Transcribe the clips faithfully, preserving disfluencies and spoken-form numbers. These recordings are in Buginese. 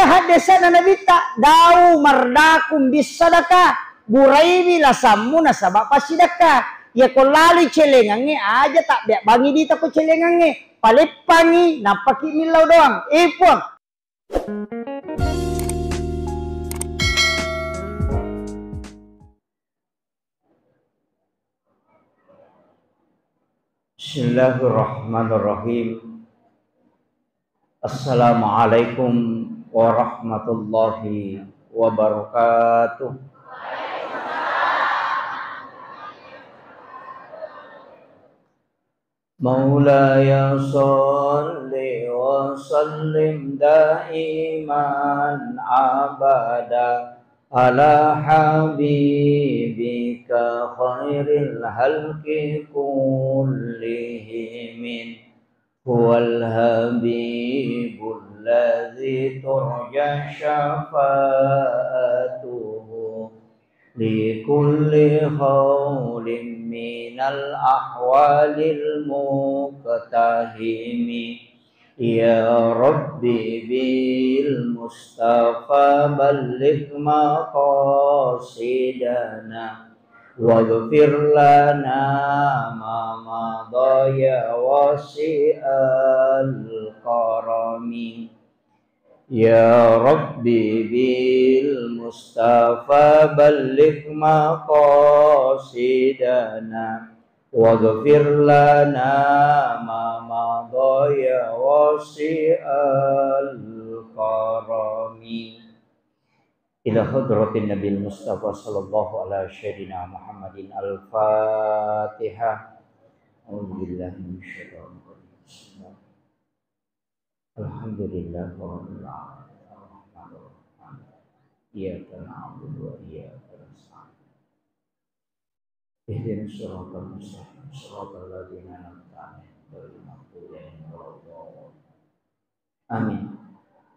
Haddese'na Nabitta, "Dau mardakum bissadaqah, buraiwi lasammu nasaba passidakka. Iyako laloi celengangnge, aja tabbebbangi dita ko celengangnge. Paleppangi, nappaki millau doang. Eh, Puang." Bismillahirrahmanirrahim. Assalamualaikum warahmatullahi wabarakatuh. مولاي صل وسلم دائما أبدا على حبيبك خير الخلق كلهم. هو الحبيب الذي ترجى شفاعته لكل هول من الأهوال المقتحم. يا رب بالمصطفى بلغ مقاصدنا واغفر لنا ما مضى يا واسع الكرم. يا رب بالمصطفى بلغ مقاصدنا واغفر لنا ما مضى يا واسع الكرم. إلى حضرة النبي المصطفى صلى الله على سيدنا محمد. الفاتحة. أعوذ بالله من الشيطان الرجيم. بسم الله. الحمد لله رب العالمين. الرحمن الرحيم. إياك نعبد وإياك نستعين. اهدنا الصراط المستقيم. صراط الذين أنعمت عليهم غير المغضوب عليهم ولا الضالين. آمين.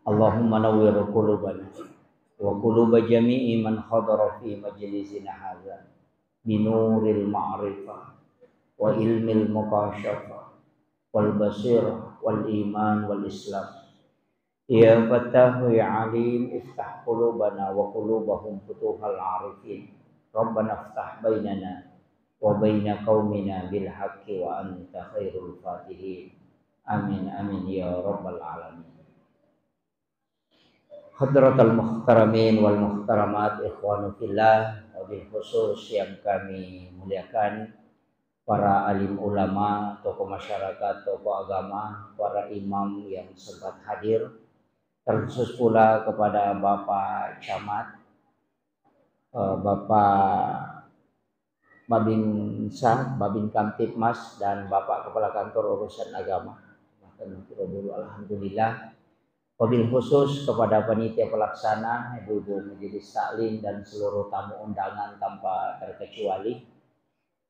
اللهم نور قلوبنا وقلوب جميع من حضر في مجلسنا هذا بنور المعرفة وعلم المكاشفة والبصيرة والإيمان والإسلام. يا فتاح يا عليم، افتح قلوبنا وقلوبهم فتوح العارفين. ربنا افتح بيننا وبين قومنا بالحق وأنت خير الفاتحين. آمين، آمين يا رب العالمين. Hadratal muhtaramin wal muhtaramat, ikhwanu fillah, wabil khusus yang kami muliakan, para alim ulama, tokoh masyarakat, tokoh agama, para imam yang sempat hadir, terkhusus pula kepada Bapak Camat, eh, Bapak Babinsa, Babin Kamtibmas, dan Bapak Kepala Kantor Urusan Agama. Bahkan dulu, alhamdulillah, wabil khusus kepada panitia pelaksana, ibu-ibu majelis taklim, dan seluruh tamu undangan tanpa terkecuali.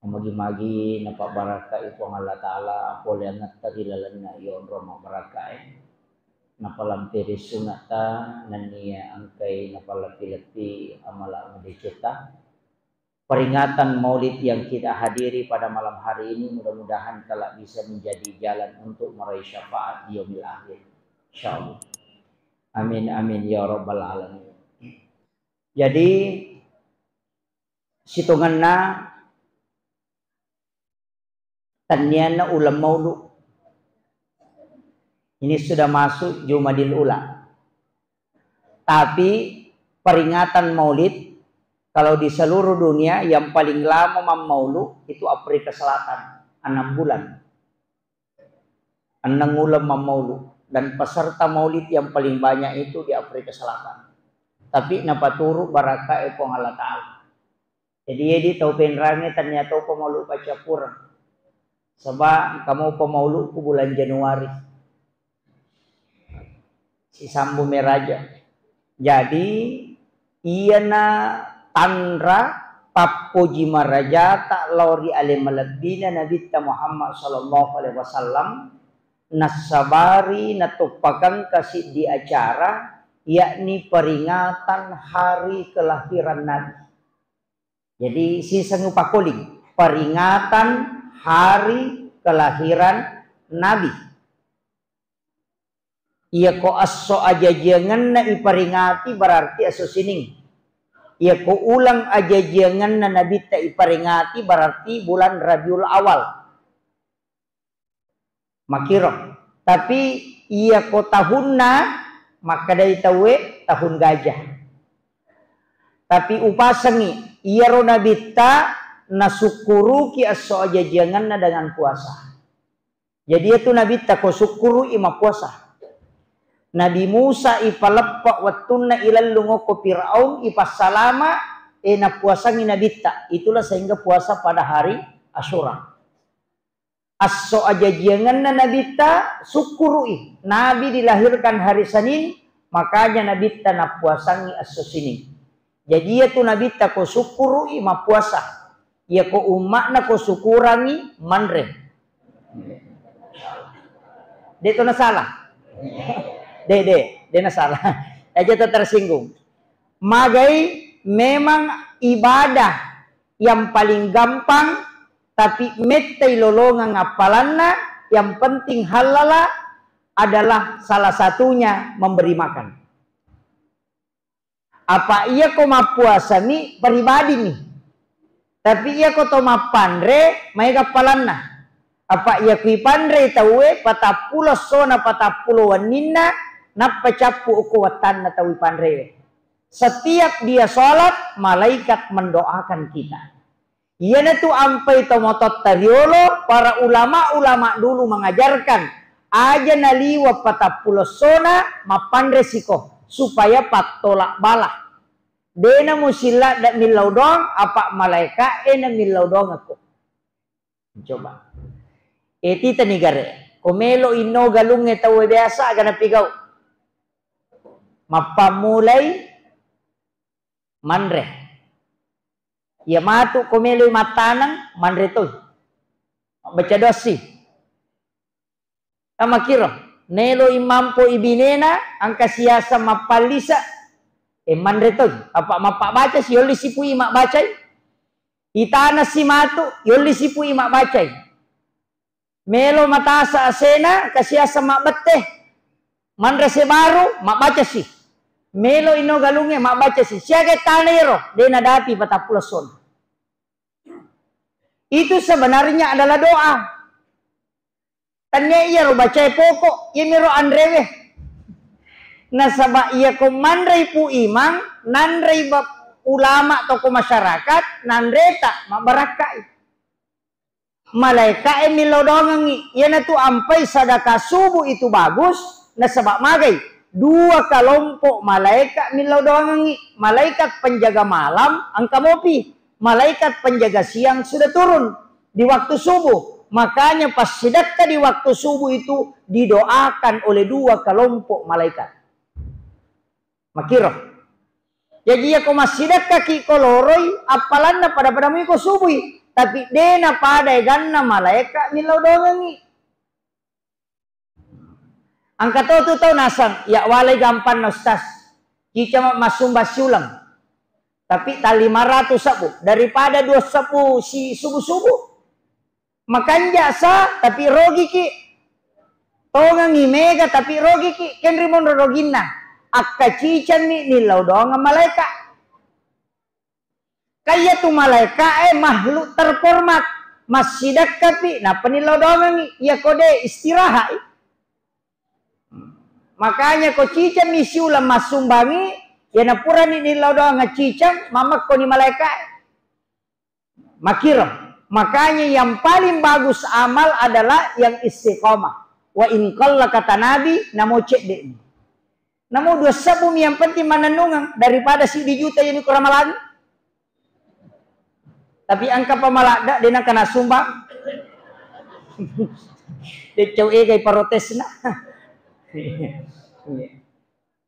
Magi-magi napabbarakkai Puang Allah Ta'ala, apole angetta ri lalenna yonro mabbarakkae. Napalamperi sunnata, nennia engkai napalleppi-leppi amala madecetta. Peringatan Maulid yang kita hadiri pada malam hari ini mudah-mudahan kelak bisa menjadi jalan untuk meraih syafaat di yaumil akhir. Insyaallah. Amin, amin, ya rabbal alamin. Jadi, sitongenna tennianna uleng maulu. Ini sudah masuk Jumadil Ula. Tapi peringatan Maulid, kalau di seluruh dunia yang paling lama mammaulu itu Afrika Selatan, enam bulan. Enneng uleng mammaulu. Dan peserta Maulid yang paling banyak itu di Afrika Selatan. Tapi napaturu barakkae Puang Allah Ta'ala. Jadi, jadi tau penrangi tania tau pamaulu paccappureng. Saba engka mopa mauluku bulan Januari. Sisambu meraja. Jadi, iyana tanra pappoji marajata lao ri ale malebbina Nabitta Muhammad sallallahu alaihi wasallam, nassabari natoppakangka siddi acara, yakni peringatan hari kelahiran Nabi. Jadi, siseng upakkoling, peringatan hari kelahiran Nabi. Iyako esso ajajiangenna iparingati, berarti esso Sining. Iyako uleng ajajiangenna Nabitta iparingati, berarti bulan Rabiul Awal. Makkiro. Tapi iyako tahunna, makkedai tauwe tahun gajah. Tapi upasengi, iyaro Nabitta nasukkuruki esso ajajiangenna dengan puasa. Jadi, iyatu Nabitta ko sukkuru'i mappuasa. Nabi Musa ipaleppe' wettunna ilellung okko Firaun, ipassalama, e, nappuasangi Nabitta. Itulah sehingga puasa pada hari Asyura. Esso ajajiangenna Nabitta, sukkuru'i. Nabi dilahirkan hari Senin, makanya Nabitta nappuasangi esso Sining. Jadi, iyatu Nabitta ko sukkuru'i mappuasa. Iyako umma'na ko sukurangi manre. De' to nasala. De', de', de' nasala. Aja to tersinggung. Magai memang ibadah yang paling gampang, tapi mettai lolongeng appalanna, yang penting halala adalah salah satunya memberi makan. Apa iyako mappuasami, pribadimi. Tapi iyako to mappanre, maega appalanna. Apa iyako ipanrei tauwe, patappulo essona, patappulo wenninna, nappa cappu okko wattanna tau ipanrewe. Setiap dia sholat, malaikat mendoakan kita. Iyanatu ampai tomatoatta riolo, para ulama-ulama dulu mengajarkan, aja naliwa patappulo essona, mappanre siko, supaya pattolak bala. Dena musilladda millau doang, apa malaika'e na millau doang aku. Coba. E, titani gare. Ko melo inno galungnge tauwe biasa, aga napigau? Mappammulai manre. Iya matu ko meloi mattaneng, manre toi. Baca doa si. Makkiro, neloi mampo ibinena, engka siaseng mappallisa, e, manre toi. Apa mappabaca si, yolli sipui mabbacai. Itana si matu, yolli sipui mabbacai. Melo matasa asena, kasiasa mabbette. Manre sebaru, mabbaca si. Melo ino galungnge, mabbaca si. Siaga tana ero, de nadapi patappulo essona. Itu sebenarnya adalah doa. Tania iyaro bacae pokok, iyamiro anrewe. Nasaba iyako manrei Pu Imang, nanrei ba-, ulama, tokoh masyarakat, nanreta, mabbarakkai. Malaika'e millau doangengngi, iyanatu ampai sadaka subuh itu bagus, nasaba magai, dua kalompok malaika millau doangengngi, malaikat penjaga malam engka mopi, malaikat penjaga siang sudah turun di waktu subuh. Makanya pas sidekka di waktu subuh itu didoakan oleh dua kalompok malaikat. Makkiro. Jaji, iyako massidekkaki ko loroi, appalanna pada-pada mui ko subui, tapi de napada eganna malaeka millau doangengngi. Engka to tu tau naseng, ya walai gampanna ustaz, cicama massumba siuleng, tapi ta lima ratus sebbu daripada dua sebbu si subuh-subuh. Makanja sa, tapi rogiki. Tongengi mega, tapi rogiki. Kenri monro roginna. Akkacicammi nillau doangeng malaeka. Kaya tu malaeka e makhluk terhormat. Massidekkapi, nappa nillau doangengi. Iya kode istirahat. Makanya ko cicammi siuleng massumbangi, ya napurani nillau doangeng cicang, mamekkoni malaeka e. Makkiro. Makanya yang paling bagus amal adalah yang istiqomah. Wa in qalla, kata Nabi, namo cedde'mi. Namo dua sebbu mi yang penting manennungeng daripada siddi juta yani ko ramalangi. Tapi engka pa maladda de nengka nasumbang. Deccau egai parotesna.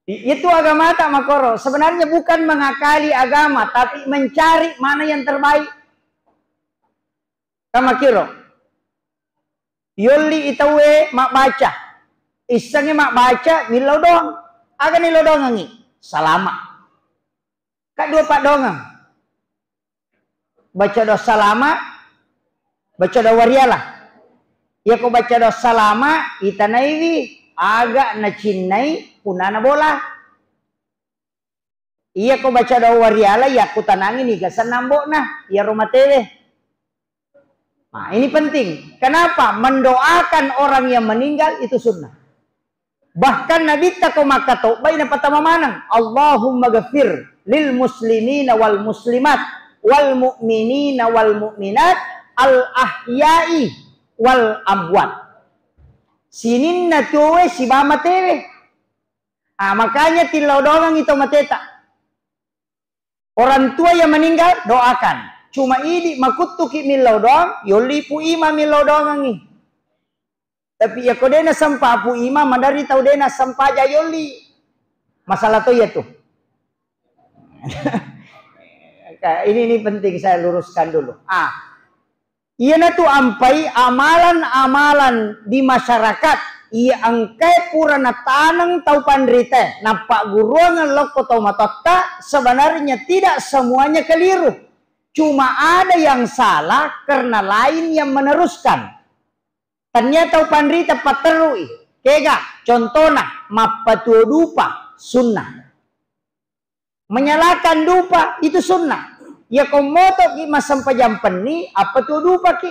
I-, itu agamata makoro. Sebenarnya bukan mengakali agama, tapi mencari mana yang terbaik. Kamakiro. Yolli itaue mabbaca. Issengnge mabbaca, millau doang. Aga nillau doangengngi? Salama. Ka dua paddoangeng. Baca doa salama, baca doa wariala. Iyako baca doa salama, itanaiwi Aga nacinnai punnana bola. Iya ko baca doa wariala, iya kutanangi niga senna ambo'na, iyaro matewe. Nah, ini penting. Kenapa? Mendoakan orang yang meninggal itu sunnah. Bahkan Nabitta ko makkatobbai napatama maneng, "Allahumma ghafir lil muslimina wal muslimat wal mu'minina wal mu'minat al ahya'i wal amwat." Sininna tuoe sibawa matewe. Ah, makanya tillau doangengngi to mateta. Orang tua yang meninggal, doakan. Cuma idi makuttuki millau doang, yolli Pu Imam millau doangengngi. Tapi iya ko de nasempa Pu Imam, madari tau de nasempaja yolli. Masalah to iya tu. Ini, ini penting saya luruskan dulu. Ah, Iyanatu ampai amalan-amalan di masyarakat iya engkae pura nataneng tau panrita, nappagguruangeng lokko tau matotta, sebenarnya tidak semuanya keliru. Cuma ada yang salah karena lain yang meneruskan. Tania tau panrita patterui, kega, contona, mappatuo dupa, sunnah. Menyalakan dupa itu sunnah. Iya ko motoki massempajang penni, appatuo dupaki.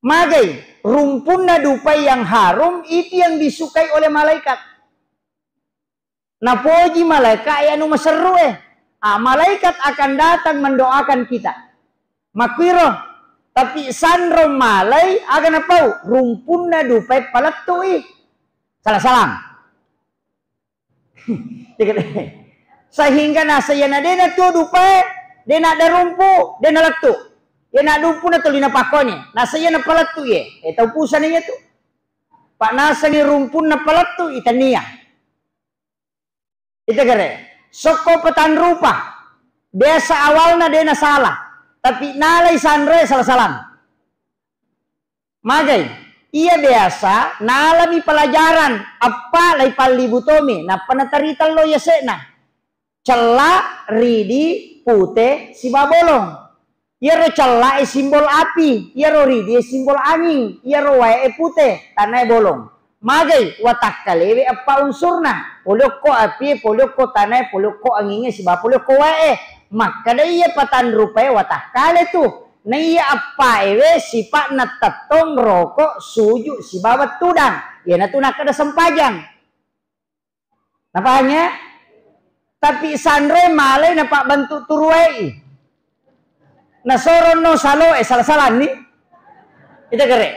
Magai, rumpunna dupa yang harum itu yang disukai oleh malaikat. Napoji malaikat e anu maserru e. Ah, malaikat akan datang mendoakan kita. Makuiro, tapi sanro malai aga napau, rumpunna dupa e palettui. Salah-salah. Sehingga naseng iyana de natuo dupae, de naddarumpu, de nalettu. Iya naddumpuna tuli napakkoni, naseng iya napalettu iye. Eh, tau pusana iya tu. Pak nasengi rumpunna palettu, itania. Ita kere. Sokko patanrupa. Biasa awalna de nasalah, tapi nalai sanroe salah-salang. Magai, iya biasa nalami pelajaran, appa lai pallibu tomi, nappa natarita lo yase'na. Cella, ridi, pute, siba bolong. Iyaro cella e simbol api, iyaro ridi e simbol anging, iyaro wae e pute, tanae bolong. Magai, watakkalewe eppa unsurna, pole okko api e, pole okko tanae, pole okko angingnge, siba pole okko wae e. Makkeda iya patanrupae watakkale tu. Naiya eppa ewe sipa'na tettong, roko, suju, sibawa tudang. Iyanatu nakkeda sempajang. Napahang ya? Tapi sanroe malai napabbentuk turuai. Nasoronno saloe, salah-salanni. Ita kere.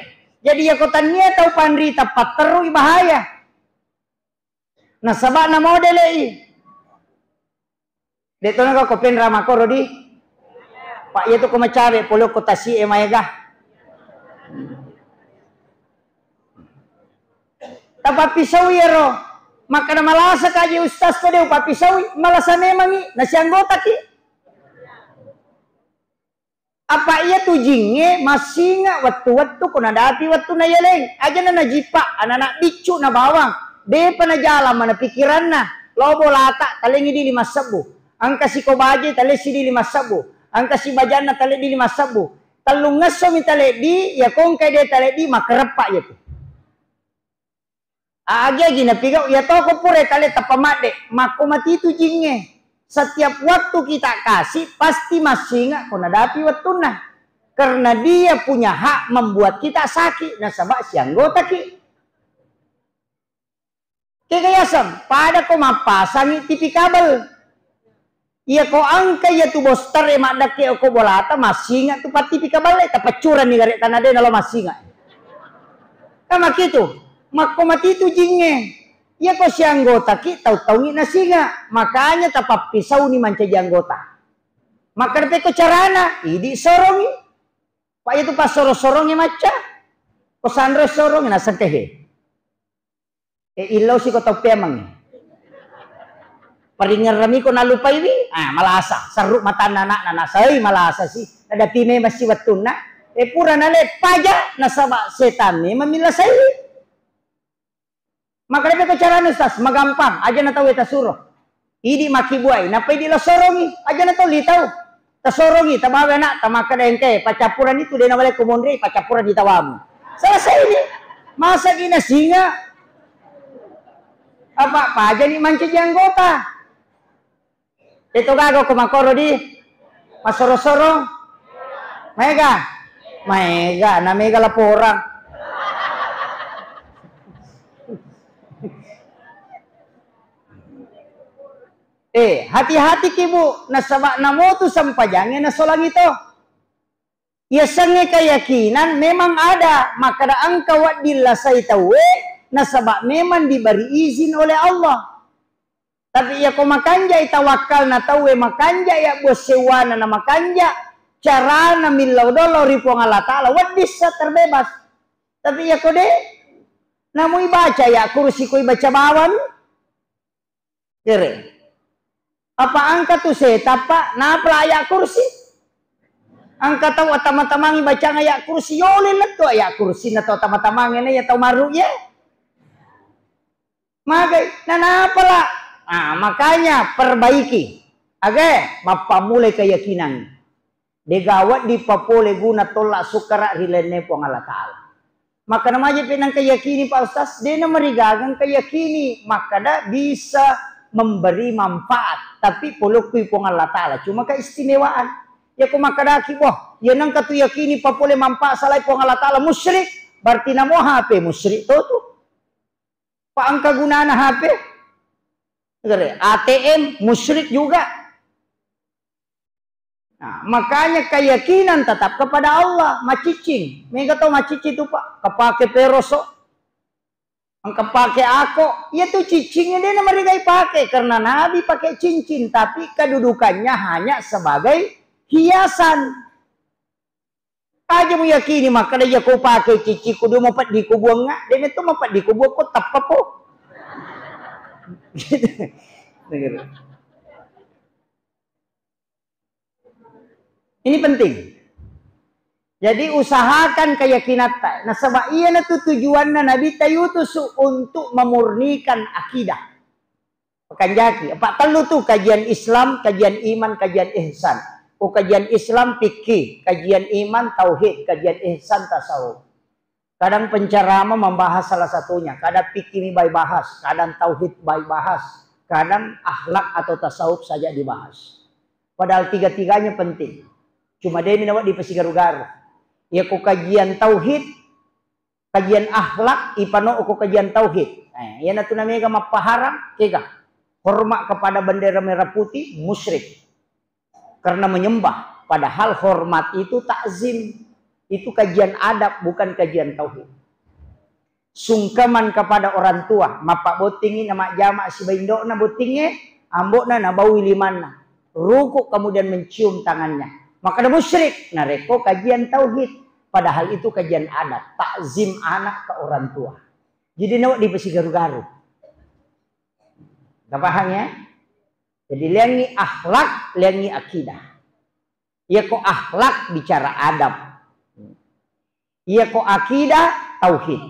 Jadi iya ko tania tau panrita patterui bahaya. Nasaba na modele i. De tona ko penra makoro di. Pak iya tu ko macawe pole ko tasi e maega. Tapappisau iyaro. Makkeda malasa kaji ustaz ko de upappisaui, malasa memangi, nasianggotaki. Apa iya tu jingnge massinga wettu-wettu ko nadapi wettunna yaleng. Ajana najippa, anak-anak biccu na bawang. Depa najalang mana pikiranna. Lo bolata talengi di lima sebbu. Engka siko baje talessi di lima sebbu. Engka si bajanna tale di lima sebbu. Tellungngesso mi tale di, ya kongkai de tale di, makereppa iya tu. Agi-agi napigau, iya toko pura tale tappa madde, makko matitu jingnge. Setiap waktu kita kasih, pasti massinga ko nadapi wettunna. Karena dia punya hak membuat kita sakit, nasaba sianggotaki. Kega yaseng, pada ko mappasangi T V kabel. Iya ko engka iya tu booster e maddekke okko bolata, massinga tu pa T V kabel e, tapaccuranni gare tanah de nalo massinga. Kan makitu, makko matitu jingnge. Iya ko sianggotaki tau-taungi nasinga, makanya tapappisauni mancaji anggota. Makkeda pekko carana, idi sorongi. Pak iya tu passoro-sorongi macca. Ko sanro sorongi naseng kehe. E, illau si ko tau peameng. Paringerrami ko nalupaiwi, ah, malasa. Serru matanna anakna, nasai malasa si. Nadapi memang si wettunna. E, pura nale paja, nasaba setan memang millasaiwi. Makalepe ko carana, Ustaz, magampang, aja na tau e tasuro. Idi makkibuai, nappa idi lo sorongi, aja na tau li tau. Tasorongi, tabawa anak, tamakkeda engkae, paccappurani tu de nawale ko monri, paccappurani tawamu. Selesai ni. Masa gina singa? Apa pajani mancaji anggota? Itu gaga ko makoro di masoro-soro. Maega? Maega, na mega laporang. Eh, hati-hati ki, Bu, nasaba namotu sempajangnge nasolangi to. Yasengnge keyakinan memang ada, makkeda engka wedding lasai tauwe, nasaba memang diberi izin oleh Allah. Tapi iya ko makanjai tawakkalna tauwe, makanja ya bos sewwana na makanja, carana millau dolo ri Puang Allah Ta'ala, wedding sa terbebas. Tapi iya ko de, namui baca ya kursi koi baca bawang, Kere. Apa engka tu setappa napala ayat kursi? Engka tau atama-tamangi bacang ayat kursi, yole lettu ayat kursi na tau atama-tamangi na ya tau maru ye. Magai, na napala. Ah, makanya perbaiki. Age, mappammulai keyakinan. Degawa dipapole guna tolla sukkara ri lainna Puang Allah Ta'ala. Makkeda maja pe nengka yakini, Pak Ustaz, de na marigaga engka yakini makkeda bisa memberi manfaat, tapi polokkui Puang Allah Ta'ala, cuma keistimewaan. Ya ko makkedaki, boh, ya nengka tu yakini papole manfaat salai Puang Allah Ta'ala, musyrik, berarti namo H P musyrik to tu. Pak engka gunana H P? Gere, A T M musyrik juga. Nah, makanya keyakinan tetap kepada Allah, maciccing. Mega to maciccing tu, Pak. Kepake peroso. Engka pake ako, iya tu ciccing de na marigai pake karena Nabi pakai cincin, tapi kedudukannya hanya sebagai hiasan. Aja muyakini makkeda iya ko pake ciccikku dua mapeddi ko buangnga, de metto mapeddi ko buakko tappa po. Ini penting. Jadi usahakan keyakinatta. Nasaba iyana tu tujuanna Nabi tayutusu untuk memurnikan akidah. Pekanjaki. Apa tellu tu kajian Islam, kajian iman, kajian ihsan. Oh, kajian Islam fikih, kajian iman tauhid, kajian ihsan tasawuf. Kadang penceramah membahas salah satunya, kadang fikih mi bai bahas, kadang tauhid bai bahas, kadang akhlak atau tasawuf saja dibahas. Padahal tiga-tiganya penting. Cuma demi nawa dipasigaru-garu. Ya ko kajian tauhid, kajian akhlak, ipano ko kajian tauhid. Eh, iyana tu namega mappaharang, kega. Hormat kepada bendera merah putih, musyrik. Karena menyembah. Padahal hormat itu takzim. Itu kajian adab, bukan kajian tauhid. Sungkeman kepada orang tua, mappabottingi na majjama sibawa indo'na bottingnge, ambo'na nabaui limanna. Rukuk kemudian mencium tangannya. Maka ada musyrik. Narekko kajian tauhid. Padahal itu kajian adab, takzim anak ke orang tua. Jadi nawa dipasigaru-garu. Kita paham ya? Jadi liangi akhlak, liangi akidah. Iya ko akhlak bicara adab. Iya ko akidah tauhid.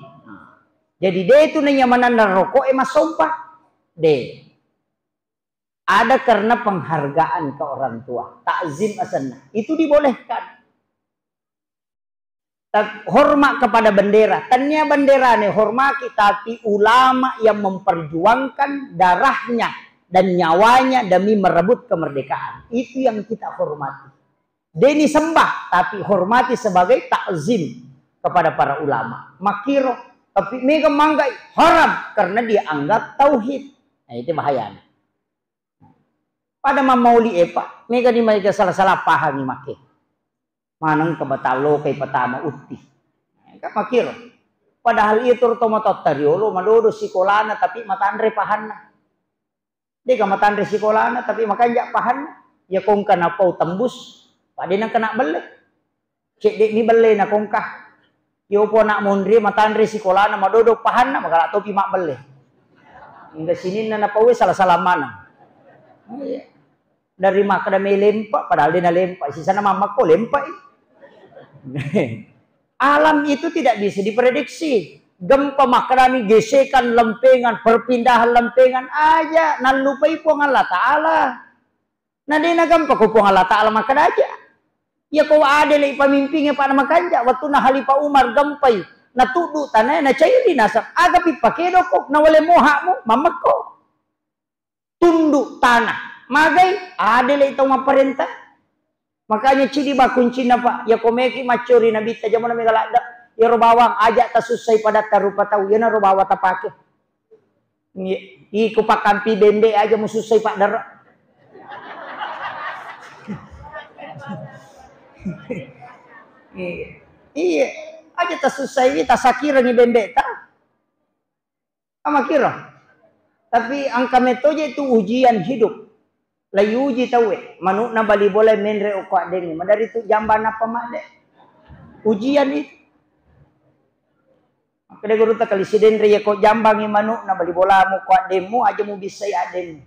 Jadi de tu nanya mananna rokok e masompa. De. Ada karena penghargaan ke orang tua, takzim asenna. Itu dibolehkan. Tet-, hormat kepada bendera. Tania bendera ne hormati, tapi ulama yang memperjuangkan darahnya dan nyawanya demi merebut kemerdekaan. Itu yang kita hormati. Deni sembah, tapi hormati sebagai takzim kepada para ulama. Makiro, tapi mega manggai haram karena dia anggap tauhid. Nah, itu bahayanya. Pada mammauli e, Pak, mega ni mega salah-salah pahami make. Maneng ke batallo kai patama utti. Kan makiro. Padahal iya turu tomatoatta riolo madodo sikolana tapi matanre pahanna. Dega matanre sikolana tapi makanja pahanna. Ya kongka napau tembus, pada nang kena belle. Cedde mi belle na kongka. Yopo anak monri matanre sikolana madodo pahanna, magala topi mabbelle. Hingga sininna napaue salah-salah maneng. Iya. Dari makkeda me lempa, padahal de nalempa. Sisana mammakko lempai. Alam itu tidak bisa diprediksi. Gempa makkedami gesekan lempengan, perpindahan lempengan aja nallupai Puang Allah Ta'ala. Na de nagempa ko Puang Allah Ta'ala makkeda aja. Iya ko adele pamimpingnge pada makanja, wattunna Khalifah Umar gempai, Natuddu tanae, nacairi naseng. Agapi pakedoko, nawale mohakmu, mammekko. Tundu tanah. Magai, adele tau mapparenta. Makanya cidi ba kuncinna, Pak. Yako meki maccori Nabitta, jamana mega ladde. Yaro bawang, aja tasussai padatta rupa tau. Yanaro bawang tapake. Iya. Iko pakkampi bembe aja musussai paddara. Iya. Iya. Aja tasussai, tasakirangi bembe ta. Amakiro. Tapi engka metoje itu ujian hidup. Laiuji tauwe, manu'na bali bola menre okko addengnge. Madari tu jambang nappa madde. Ujian itu. Makkeda gurutta kali sidenre, yako jambangi manu'na bali bolamu ko addemmu, aja mubissai addemmu.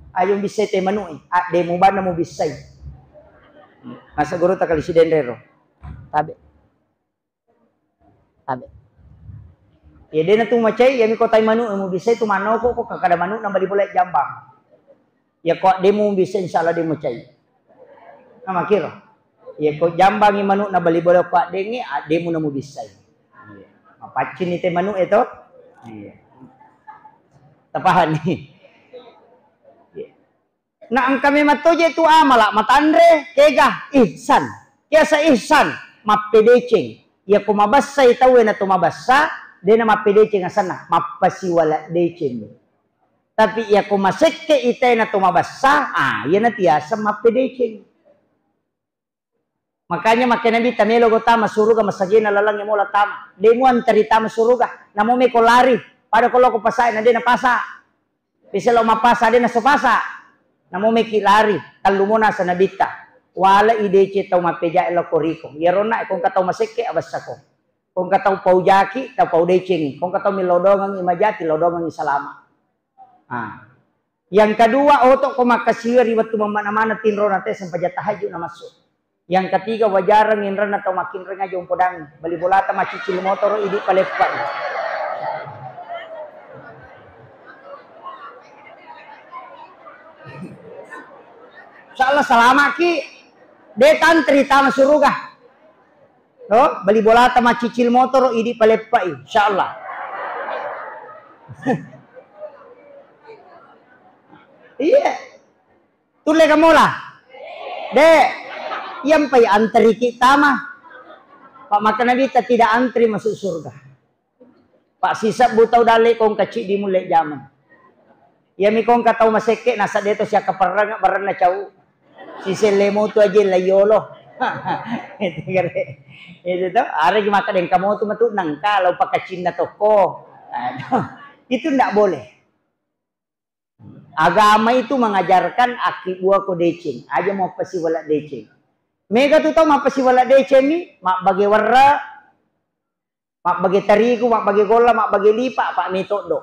Aja mubissai te manu'i, addemmu bana mubissai. Masa gurutta kali sidenre ro. Tabe. Tabe. Ya dena tu macai, ya miko tai manu, mu bisa itu manoko ko kada manu na bali bola jambang. Ya ko demu bisa, insya Allah demu cai. Nama kiro. Ya ko jambangi manu na bali bola ko denge, demu namu bisa. Iya. Mapaccing ni te manu itu. Iya. Tapahan ni. Iya. Na engka memang toje tu amala matanre, kega ihsan. Kiasa ihsan, mappedeceng. Yako mabessai tauwe na to mabessa, dena mappedeceng asanna, mappasiwala deceng. Tapi yako masekke itae na to mabessa, ah, iyana tiasa mappedeceng. Makanya makkeda Nabitta, melo go tama suruga masagena lalangnge mola tama. De muanteri tama suruga, namo meko lari. Pada ko loko pasae na de napasa. Bisa lo mapasa de naso pasa. Namo meki lari, tallu mo nasa Nabitta. Wala i deceng tau mappejae loko riko. Iyaronna ko engka tau masekke abessako. Ko engka tau paujaki, tau pau decengi. Ko engka tau milodongengi majati, lodongengi salama. Ah. Yang kedua, oto ko makkasiwa ri wettu mammana-mana tinrona te sempajang tahajud na massu. Yang ketiga, wajareng inrenna tau makkinreng aja umpodangi. Bali bolata maccicil motoro, idi paleppa. Insyaallah salamaki. De tantri tama suruga. To, bali bolata maccicil motoro, idi paleppai, insyaallah. Iya. Tulle kamola? De. Iyampai antariki tama. Pak, maka Nabitta tidak antri masuk surga. Pak, sisebbu tau dalle kong kacidi mulle jamang. Iyami kongka tau masekke, nasa deto siakkaperreng barenna cau. Siselle motu aje la yolo. Itu kare. Itu to, aregi makkeda engka motu matu nangka lao pakacinna tokko. Aduh, itu ndak boleh. Agama itu mengajarkan akkibuako deceng, aja mau pasiwala deceng. Mega tu tau mappasiwala deceng ni, mabbage werra, mabbage tarigu, mabbage golla, mabbage lipa, pak metoddo.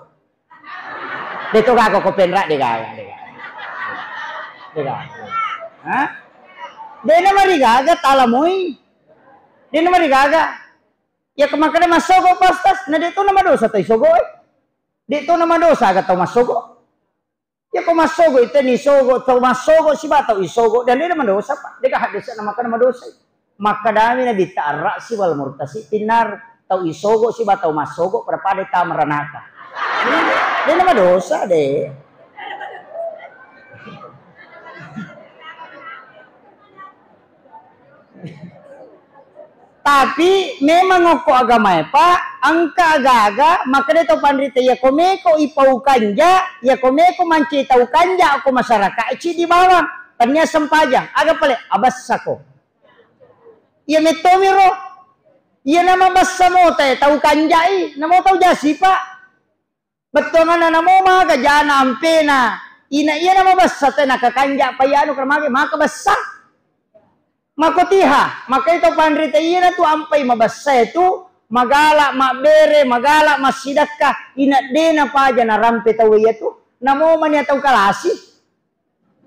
Deto gaga ko penra, de gaga, de gaga. De gaga. Hah? Dena marigaga tala moi. Dena marigaga. Ya kemakkeda massogo pastas, na de to na madosa tau isogo e. De to na madosa aga tau massogo. Ya ko massogo itu ni sogo, tau massogo siba tau isogo, dan de na madosa pak. De gaga desa na makkeda madosa. Makkedami Nabitta, "Ar-ra'si wal murtasi finnar." Tau isogo siba tau massogo pada-pada tama ranaka. De na madosa, de. Tapi memang okko agamae, Pak, engka aga-aga makkeda to panrita, iya ko meko ipau kanja, iya ko meko manci tau kanja okko masyarakat cidi bawang. Tania sempajang, aga pale abessako. Iya mettomiro. Iya nama bessa mota e tau kanjai, namo tau jasi, Pak. Bettuanganna namo maga jana ampena. Ina iya nama bessa te nakakanja pa iyanu kar mage maka bessa. Makotiha, maka itu panrita iyana tu ampai mabessa itu magala mabbere, magala massidakka, ina dena paja narampe tau iya tu. Namo mania tau kalasi.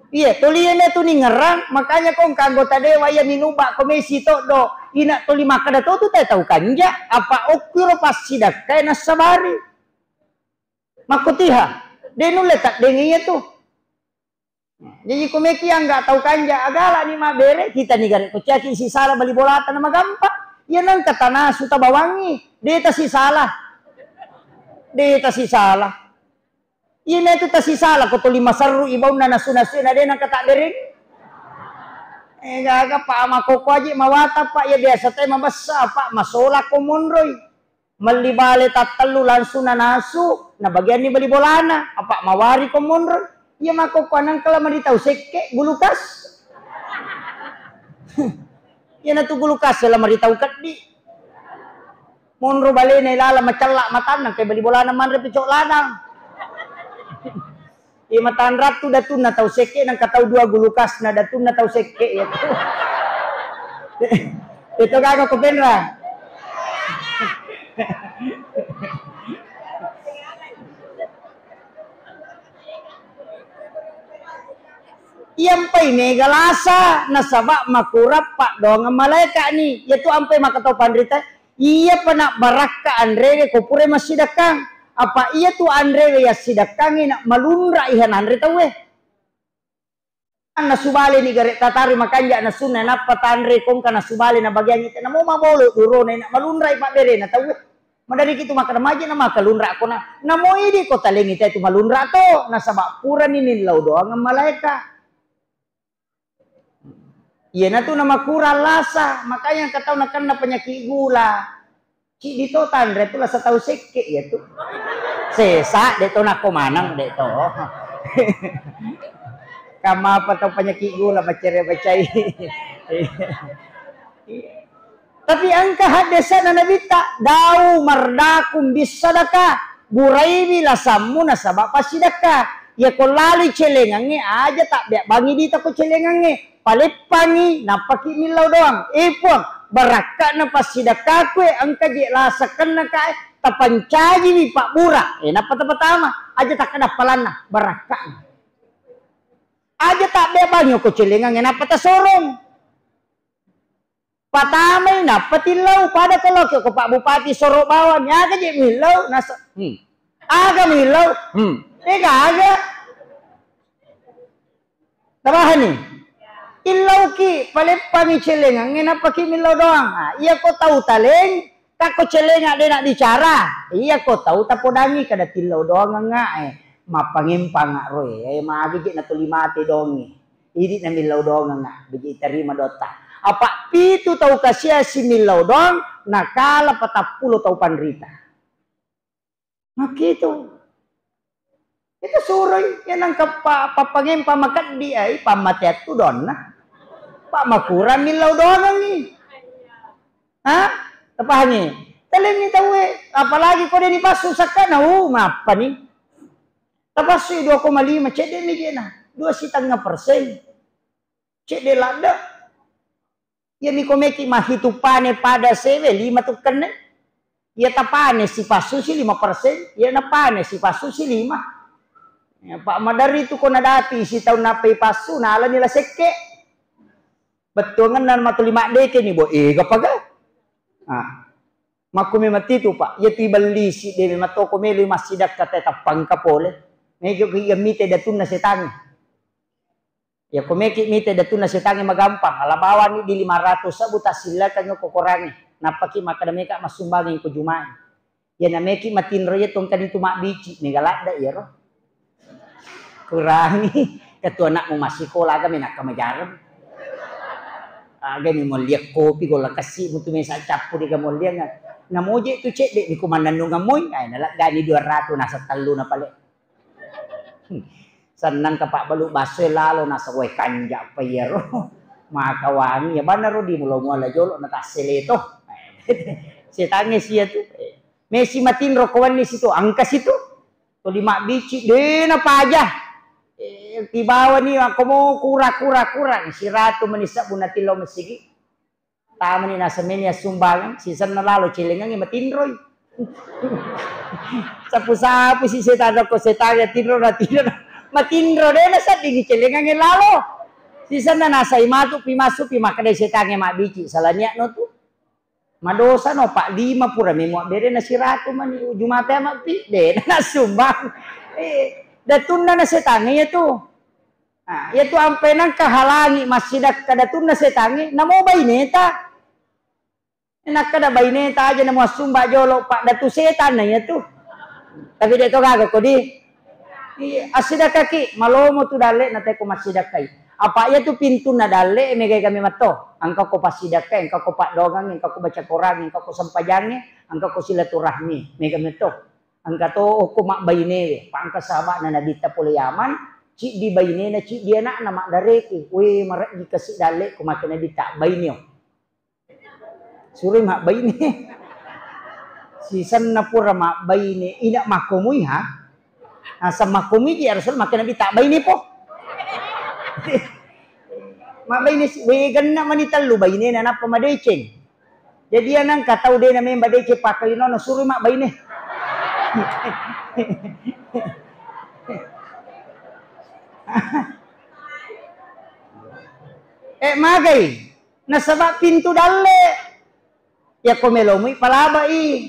Iya, toliana tu ningerang, makanya ko engka anggota dewa iya minuba ko mesi toddo, ina toli makkeda to tu te tau kanja, apa okkiro passidakkae nassabari. Makkutiha, de nulle taddeng iya tu. Jadi ko meki angga tau kanja, agala ni mabbere, kita ni gare ko caki sisala bali bolata na magampa. Iya nengka tanasu tabawangngi, de' tasisala. De' tasisala. Iya natu tasisala ko tuli maserru i baunna nasu-nasu na de' nengka taddereng. Eh, gaga, Pak, makkokko aja mawatang, Pak, iya biasa te mabessa, Pak, masola ko monroi. Melli bale tattellu langsung nanasu, nabagianni bali bolana, apa mawari ko monro. Iya makkokko nengka la maritau sekke, gulukas. Iya natu gulukas la maritau keddi. Monro balena ilala macella matanna, ke bali bolana manre picok ladang. Iya matanrattu datunna tau sekke, nengka tau dua gulukasna datunna tau sekke, iya tu. Itu gaga ko penra. Iya mpai mega lasa, nasaba makurang paddoangeng malaeka ni. Iya tu ampai makkatau panrita, iya pa na barakka anrewe ko pura massidakkang. Apa iya tu anrewe yassidakkangi na malunra iha nanre tauwe. Nasubale ni gare tatari makanja nasunna, nappa tanre kongka nasubale na bagiang ite, namo mabolo durona na malunra i pabberena tauwe. Madariki tu makkada maje na makkalunra kona. Namo idi ko talengi te tu malunra to, nasaba purani nillau doangeng malaeka. Iyanatu namakurang lasa, makanya engka tau nakenna penyakit gula. Ciddi to tanre tu lasa tau sekke iya tu. Sesa, de to nakko maneng, de to. Kamapa tau penyakit gula macere macai. Tapi engka haddese'na Nabitta, "Dau mardakum bis sadaqah, buraiwi lasammu nasaba passidakka." Iya ko laloi celengangnge, aja tabbea bangi dita ko celengangnge, paleppangi, nappaki millau doang. Eh, Puang, barakka'na passidakkaku e, engka je lasa kenna ka e, tapancajiwi pabbura. Eh, nappa tapatama, aja takkada palanna, barakka'na. Aja tabbea bangi ko celengangnge, nappa tasorong. Patamai nappa tillau, pada ko lokki ko Pak Bupati soro bawang, aga je millau, nasa, hmm. Aga millau, hmm. Eh, gaga. Tabahani. Illauki, paleppangi celengangnge, nappaki millau doang. Ah, iya ko tau taleng, takko celenga de na bicara. Iya ko tau tapodangi kada tillau doang nga, eh. Mappangempanga roe, eh, magi je natuli mate dongi. Idi namillau doangengnga, beji tarima dotta. Apa pitu tau kasiasi millau doang, nakala patappulo tau panrita. Makkitu. Itu suroi, ya nangka pa-, pappangempa makeddi ai, pammateattu doanna. Pak makurang millau doangengngi. Ha? Tapahangi? Talenni tauwe, apalagi ko de nipassu sakkana, uh, mappani. Tapassui dua koma lima, cedde mi jena, dua setengah persen. Cedde ladde. Iya miko meki mahitu pane pada sewe, lima tukkenne. Iya tapane sipassu si lima persen, iya napane sipassu si lima. Ya, Pak, maderri tu ko nadapi sitaung nappai passu, nalani la sekke. Bettuangenna matuli maddeke ni, bo, ega paga. Ah. Makkumi matitu, Pak. Iya tu ibellisi, de memang toko melo massidakka te tappangka pole. Mega ko iya mite datunna setangnge. Iya ko meki mite datunna setangnge magampang. Ala bawani di lima ratus ebu tassillakang ko korangnge. Nappaki makkada meka massumbangi ko Jumae. Iya na meki matinro iya tongkani tu mabbici, mega ladde iyaro. Kurangi, ketua anakmu massikola, aga menakka majareng. Aga mi molliang kopi golla kessi mutu mesa cappu de gamolliang. Namoje tu cedde mi kumannennungeng moi, ai naleggani dua ratus naseng tellu na pale. Hmm. Sennang ka pabbalu basso e lalo naseng, "Weh, kanja pa iyaro." Maka wangi, ya banaro di mulo muala jolo na tassele to. Setangnge sia tu. Mesi matinro ko wenni situ, engka situ. Tuli mabbici, de napaja. Eh, tibawani akko mo kura, kura, kura. Siratu meni sebbu natillo mesigi. Tamani nasemeni assumbangeng, sisenna lalo celengangnge matinroi. Sapu-sapu si setang ko setang ya tinro na tinro. Matinro de naseddingi celengangnge lalo. Sisenna nasai matu pi massu pi makkeda setangnge mabbici, sala niatno tu. Madosa no, Pak, lima pura memo abbere na siratu mani, uju mate ama pi, de na sumbang. Eh, datunna na setangnge iya tu. Nah, iya tu ampe nangka halangi massidakka datunna setangnge, namo baineta. Nakkeda baineta aja namuassumba jolo, Pak, datu setan na iya tu. Tapi de' to gaga ko di. Iya, assidakkaki, malomo tu dalle' na teko massidakkai. Apa iya tu pintunna dalle', megai kami matto. Engka ko passidakkai, engka ko paddoangang, engka ko baca Quran, engka ko sempajangnge, engka ko silaturahmi, mega metto. Engka to okko mabbainewe, pa engka sahaba'na Nabitta pole Yaman, ciddi bainena, ciddi ana'na, maddareki. We, marejji kasi dalle' ko make Nabitta, baineo. Suroi mabbaine. Sisenna pura mabbaine, ina makkomui ha? Naseng makkomui ji ya Rasul, make Nabitta, baine po. Mabbaine si, we, genna mani tellu bainena nappa madeceng. Jadi, iya nengka tau de' namemba deceng pakkalinona, suroi mabbaine. Eh, magai? Nasaba pintu dalle'. Yakko melomui palabai.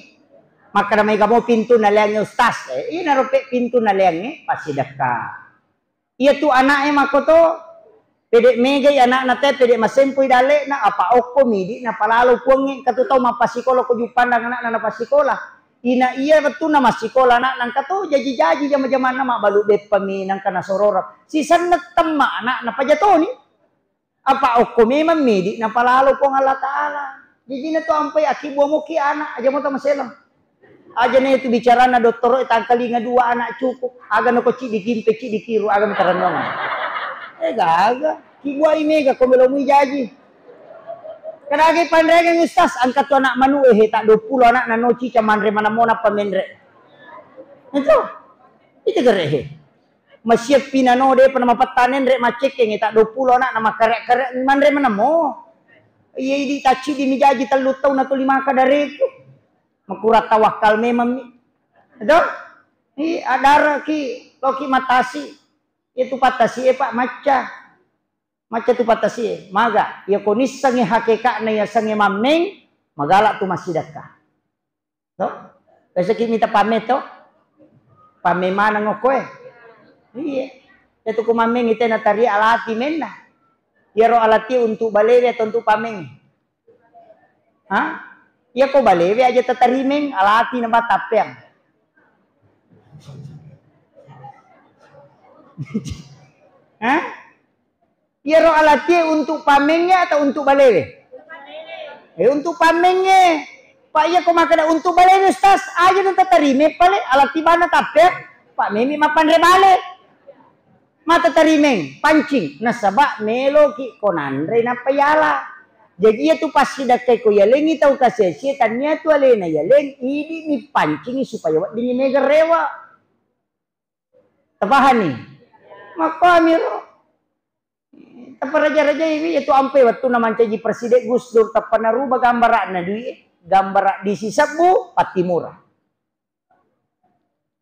Makkeda maega mo pintu naleangnge, Ustaz. Eh, inaro pe pintu naleangnge, passidekka. Iya tu ana'e makkoto, pede' megai ana'na te, pede' masempoi dalle'na, apa okko midi' napalalo Puangnge, engka tu tau mappasikola ko Juppandang ana'na napassikola. Ina iya wettunna massikola ana'na engka to jaji-jaji jama-jamanna, mabbalu beppami nengka nasororeng. Sisenna temma ana'na pajatoni. Apa okko memang midi' napalalo Puang Allah Ta'ala. Jajina tu ampai akkibbua moki ana', aja mo tamaseleng. Aja na itu bicarana dottoro, tangkalinga dua anak cukup. Aga nako ciddi kimpe, ciddi kiru, aga mitarennuang. Eh, gaga. Kibbuai mega ko melomui jaji. Kadagi panrengeng Ustaz, engka tu anak manu, eh, tak dua puluh anak nano cica manre manemmona pamenre. Itu. Itu gere, eh. Masieppi nano de'pa namapettang enre maccekkeng, tak dua puluh ana'na makkare'-kare' manre manammo. Iya idi' tacciddi mi jaji tellu taung natuli maka dareku. Makurang tawakkal memang mi. Itu? I adaraki loki matasi. Itu patasi e, Pak, macca. Macca tu patasi e. Maga, iya ko nissengngi hakeka'na iya sengnge mammeng, magala tu massidekka. To? Biasaki mita pammeng to? Pammeng maneng okko e. Iya. Itu ku mammeng ite natari alati menna. Iyaro alati untuk balewe atau untuk pammeng? Ha? Iya ko balewe aja tatarimeng, alati na batappeang. Ha? Iyaro alatie untuk pammengnge atau untuk balewe? Eh, untuk pammengnge. Pak, iya ko makkeda untuk balewe, Ustaz, aja na tatarime pale, alati bana tappe, Pak, memi mappanre bale. Mata tarimeng, pancing. Nasaba meloki ko nanre nappa yala. Jadi iya tu passidakkai ko yalengi tau kasiasie, tania tu alena yaleng, idi ni pancingi supaya weddingi mega rewa. Tapahanni? Makkuamiro. Taparaja-rajaiwi, iya tu ampai wettunna mancaji Presiden Gus Dur, tappa naruba gambara'na dui e, gambara' disi sebbu, pattimura.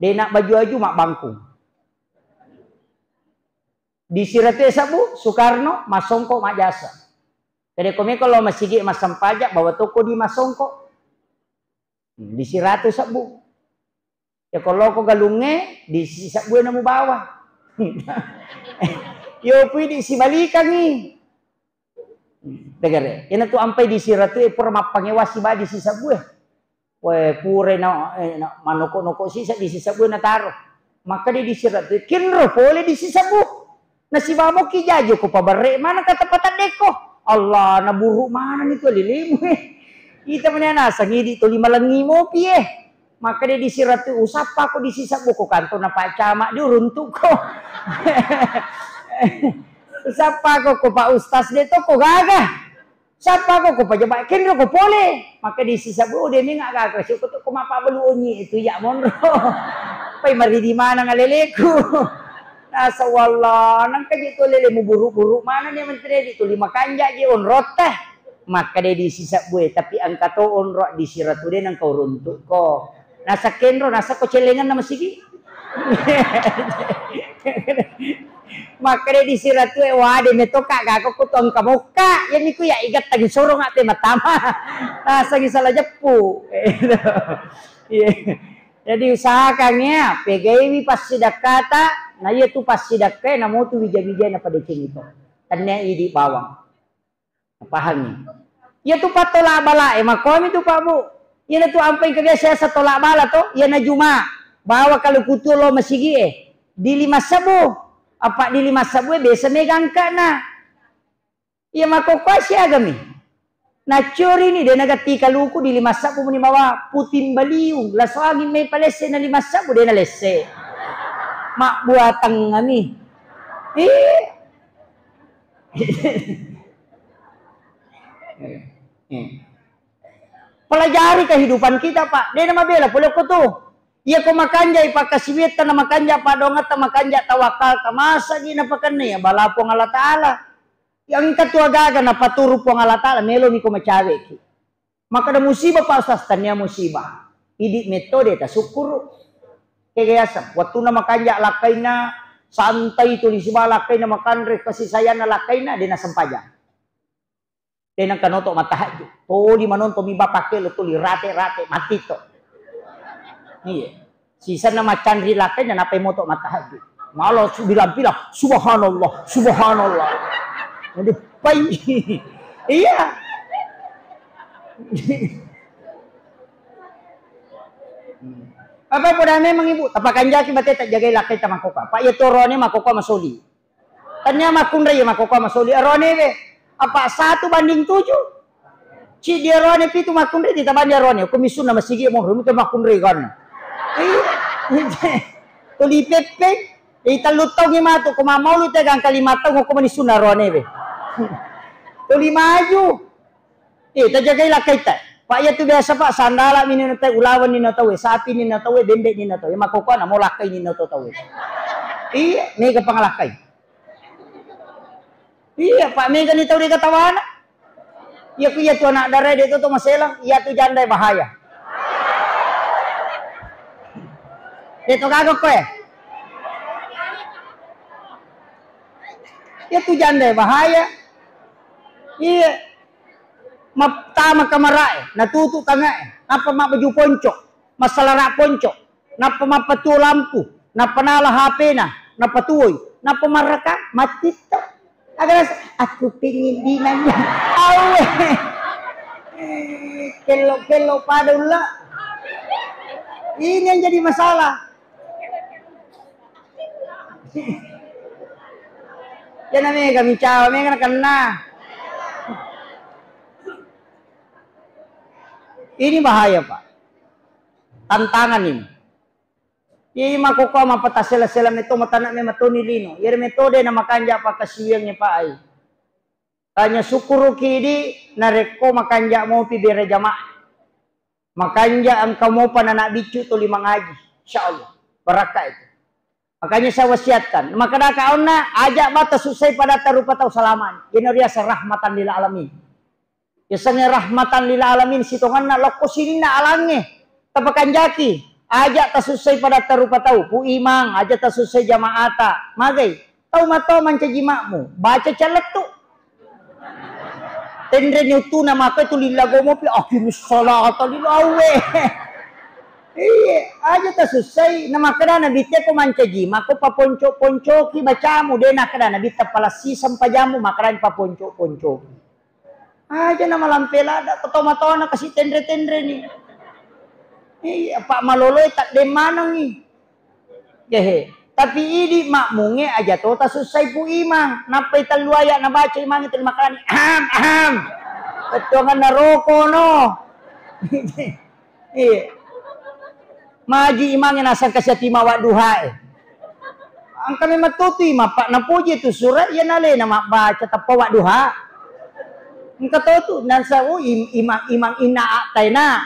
Dena baju-aju mabbangkung. Disi ratu e sebbu, Soekarno, massongko majjasa. Kede ko meko lao masigi massempajang, bawa tokko di massongko. Disi ratu sebbu. Ya, ko loko galungnge, disi sebbue namubawa. Yo pui di sibalikangi. Tegere, ina tu ampai disi ratu e pura mappangewa siba disi sebbue. We, pura na, eh, na, manoko-noko sisa disi sebbue nataro. Maka di disi ratu e, kinro pole disi sebbu. Nasibamoki jaji ko pabarre mana kata pataddekko. Allah, naburu mana ni tu lilimu e. Ita mani nasang idi tuli malengi mopi e. Maka dia disi ratu, usappa ko disi sebbu ko kantor na Pak Camat di uruntuko. Usappa ko, ko Pak Ustaz de to ko gaga. Sappa ko, ko pejabat kenro ko pole. Maka disi sebbu de menga gaga, siko to ko mappabalu onyi itu ya monro. Pai mari di mana ngaleleku. Nasa wallah, nangka je to lele mu buru-buru mana ni menteri di tuli makanja je onrotta. Maka de disi sebbue, tapi engka to onro disi ratu de nangka uruntuko. Nasa kenro, nasa ko celengan nama sigi. Maka de disi ratu e, wah, de metoka gako ko to engka mokka. Ya niku ya igat tagi sorong ape matama. Nasa gi salah jeppu. Iya. Jadi usahakan ya, pegaiwi passidakkata, na iya tu passidakkae namotu wija-wijai na pada cengito. Tania idi bawang. Pahangi? Iya tu pattola bala e, makomi tu Pak Bu. Iyana tu ampai kebiasa-biasa tola bala to, iyana Juma. Bawa kalu kutu lo masigi e. Di lima sebbu. Apa di lima sebbu e biasa mega angkana. Iya makkokkoe siagami. Naccorini de nagatti kaluku di lima sebbu muni bawa puting beliung, laso angin mai palesse na lima sebbu de nalesse. Mabbuatengngami. Iya. Pelajari kehidupan kita, Pak. De namabela pole ko tu. Iya ko makanjai pakkasiwiatta na makanja padongetta, makanja tawakkalta, masagi napakenna iya bala Puang Allah Taala. Iya engka tu agaga napaturu Puang Allah Taala, meloni ko macaweki. Makkeda musibah, Pak Ustaz, tania musibah. Idi metode tasukkuru. Kega yaseng, wattuna makanja lakkainna, santai tuli siba lakkainna, makanre kasih sayangna lakkainna, de nasempajang. De nengka noto mattahajju. Toli manonton mi bapa kello toli rate-rate matti to. Iya. Sisenna maccanri lakkainna nappai moto mattahajju. Malo su-, bilang-bilang, "Subhanallah, subhanallah." Jadi, pai. Iya. Apa poda memang ibu, tapakanjaki bate tak jagai lakkai tamakkoka. Pak iya torone makkoka masoli. Tania makkunrai iya makkoka masoli arone we. Apa satu banding tujuh. Ci di arone pitu makkunrai, di tabandi arone. Ko misunna masigi mo, rumi ke makkunrai kan. Iya. Tuli peppeng, i tellu taung i matu, ko mamaulu te gangka lima taung, ko mani sunna arone we. Tuli maju. Eh, tajagai lakkaitta. Pak, iya tu biasa, Pak, sandala mi nino tau, ulaweng nino tau, sapi nino tau, bembe nino tau, makkoka na mo lakkai nino tau tau. Iya, mega pangalakkai. Iya, Pak, mega ni tau de katawana. Iya ku iya tu anak dara de to, to maselang, iya tu janda bahaya. De to gaga koe. Iya tu janda bahaya. Iya. Mattama kamarae, natutu tangae, nappa mabbaju ponco, massalara ponco, nappa mappatuo lampu, nappa nala H P-na, nappa tuoi, nappa marraka, mattitta. Aga nas-, aku pingin dinanya. Awe. Kello-kello pada ulla. Ini yang jadi masalah. Yana mega micawa, mega nakenna. Ini bahaya, Pak. Tantangan ini. Iya, iya, makkoka mappatasela-sela metto matana me matoni lino. Iyaro metode na makanja pakkasiwiangnge, Pak, ai. Tanya sukkuruki idi narekko makanja mopi bere jamaah. Makanja engka mopa nana biccu tuli mangaji. Insya Allah. Barakka itu. Makanya saya wasiatkan. Makkedaka onna, aja bata susai pada tarupa tau salamani. Ino riaseng rahmatan lil alamin. Yasengnge rahmatan lil alamin sitongenna lokko sininna alangnge. Tapakanjaki, aja tasussai pada tarupa tau, Pu Imang, aja tasussai jamaata. Magai, tau mato mancaji makmu, baca calettu. Tenreni uttuna maka itu lillagomopi, aqimis sholata lil awe. Iya, aja tasussai. Na makkeda Nabi te ko mancaji mako paponco-poncoki bacamu, de nakkeda Nabi tapalessi sempajamu, makkedani paponco-poncoki. Aja na malampe ladda, ko tomatona kasi tenre-tenreni. Iya, Pak, maloloe tadde manengi. Jehe. Tapi idi makmunge aja to tasussai Pu Imang. Nappai tellu ayat nabaca imange tuli makkalani. Aham, aham. Bettuanganna roko no. Iya. Maji imangnge nasang kasi ati mawadduhae. Engka memang totu imang, Pak, napoji tu sura, iya nalena mabbaca tappa wadduha. Engka totu, nasa, oh, im-, imang, imang inna ataina.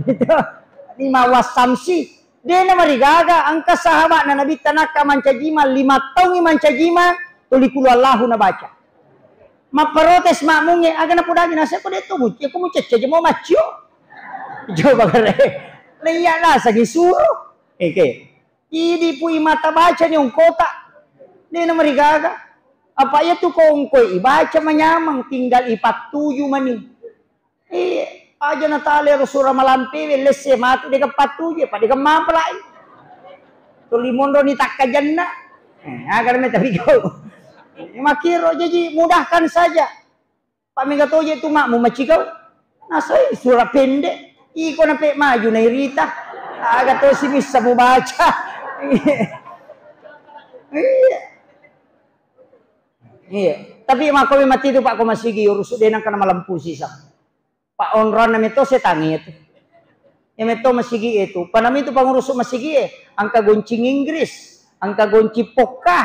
Gitu. Lima wasamsi. Dena marigaga, engka sahabatna Nabitta nakka mancajima, lima taungi mancajima, tuli kulu Allahu nabaca. Mapparotes makmungnge, aga napodangi naseng ko de to mucce, ko muccecce je mau maccio. Coba kare. Leiya nasengi suruh. Eke. Idi Pu Imang tabacani ongkota. Dena marigaga. Apa iya tu ko ongkoe ibaca manyameng, tinggal ipattuju mani. Iya, aja natale ro sura malampewe, lesse matu dega pattuju, apa dega mampelai. Tuli monroni takkajanna. Eh, aga na tapi kau. Makiro jaji mudahkan saja. Pak mega toje tu makmu macikau. Nasai sura pendek. Iko na pe maju na irita. Aga to si bisa mu baca. Iya. Iya. Tapi mako mati tu Pak ko masigi urusu denang kana malampu sisa. Pak onronna meto setangi itu. Ya meto masigi itu. Panami itu pangurus masigi e. Angka goncing Inggris, angka goncing pokka,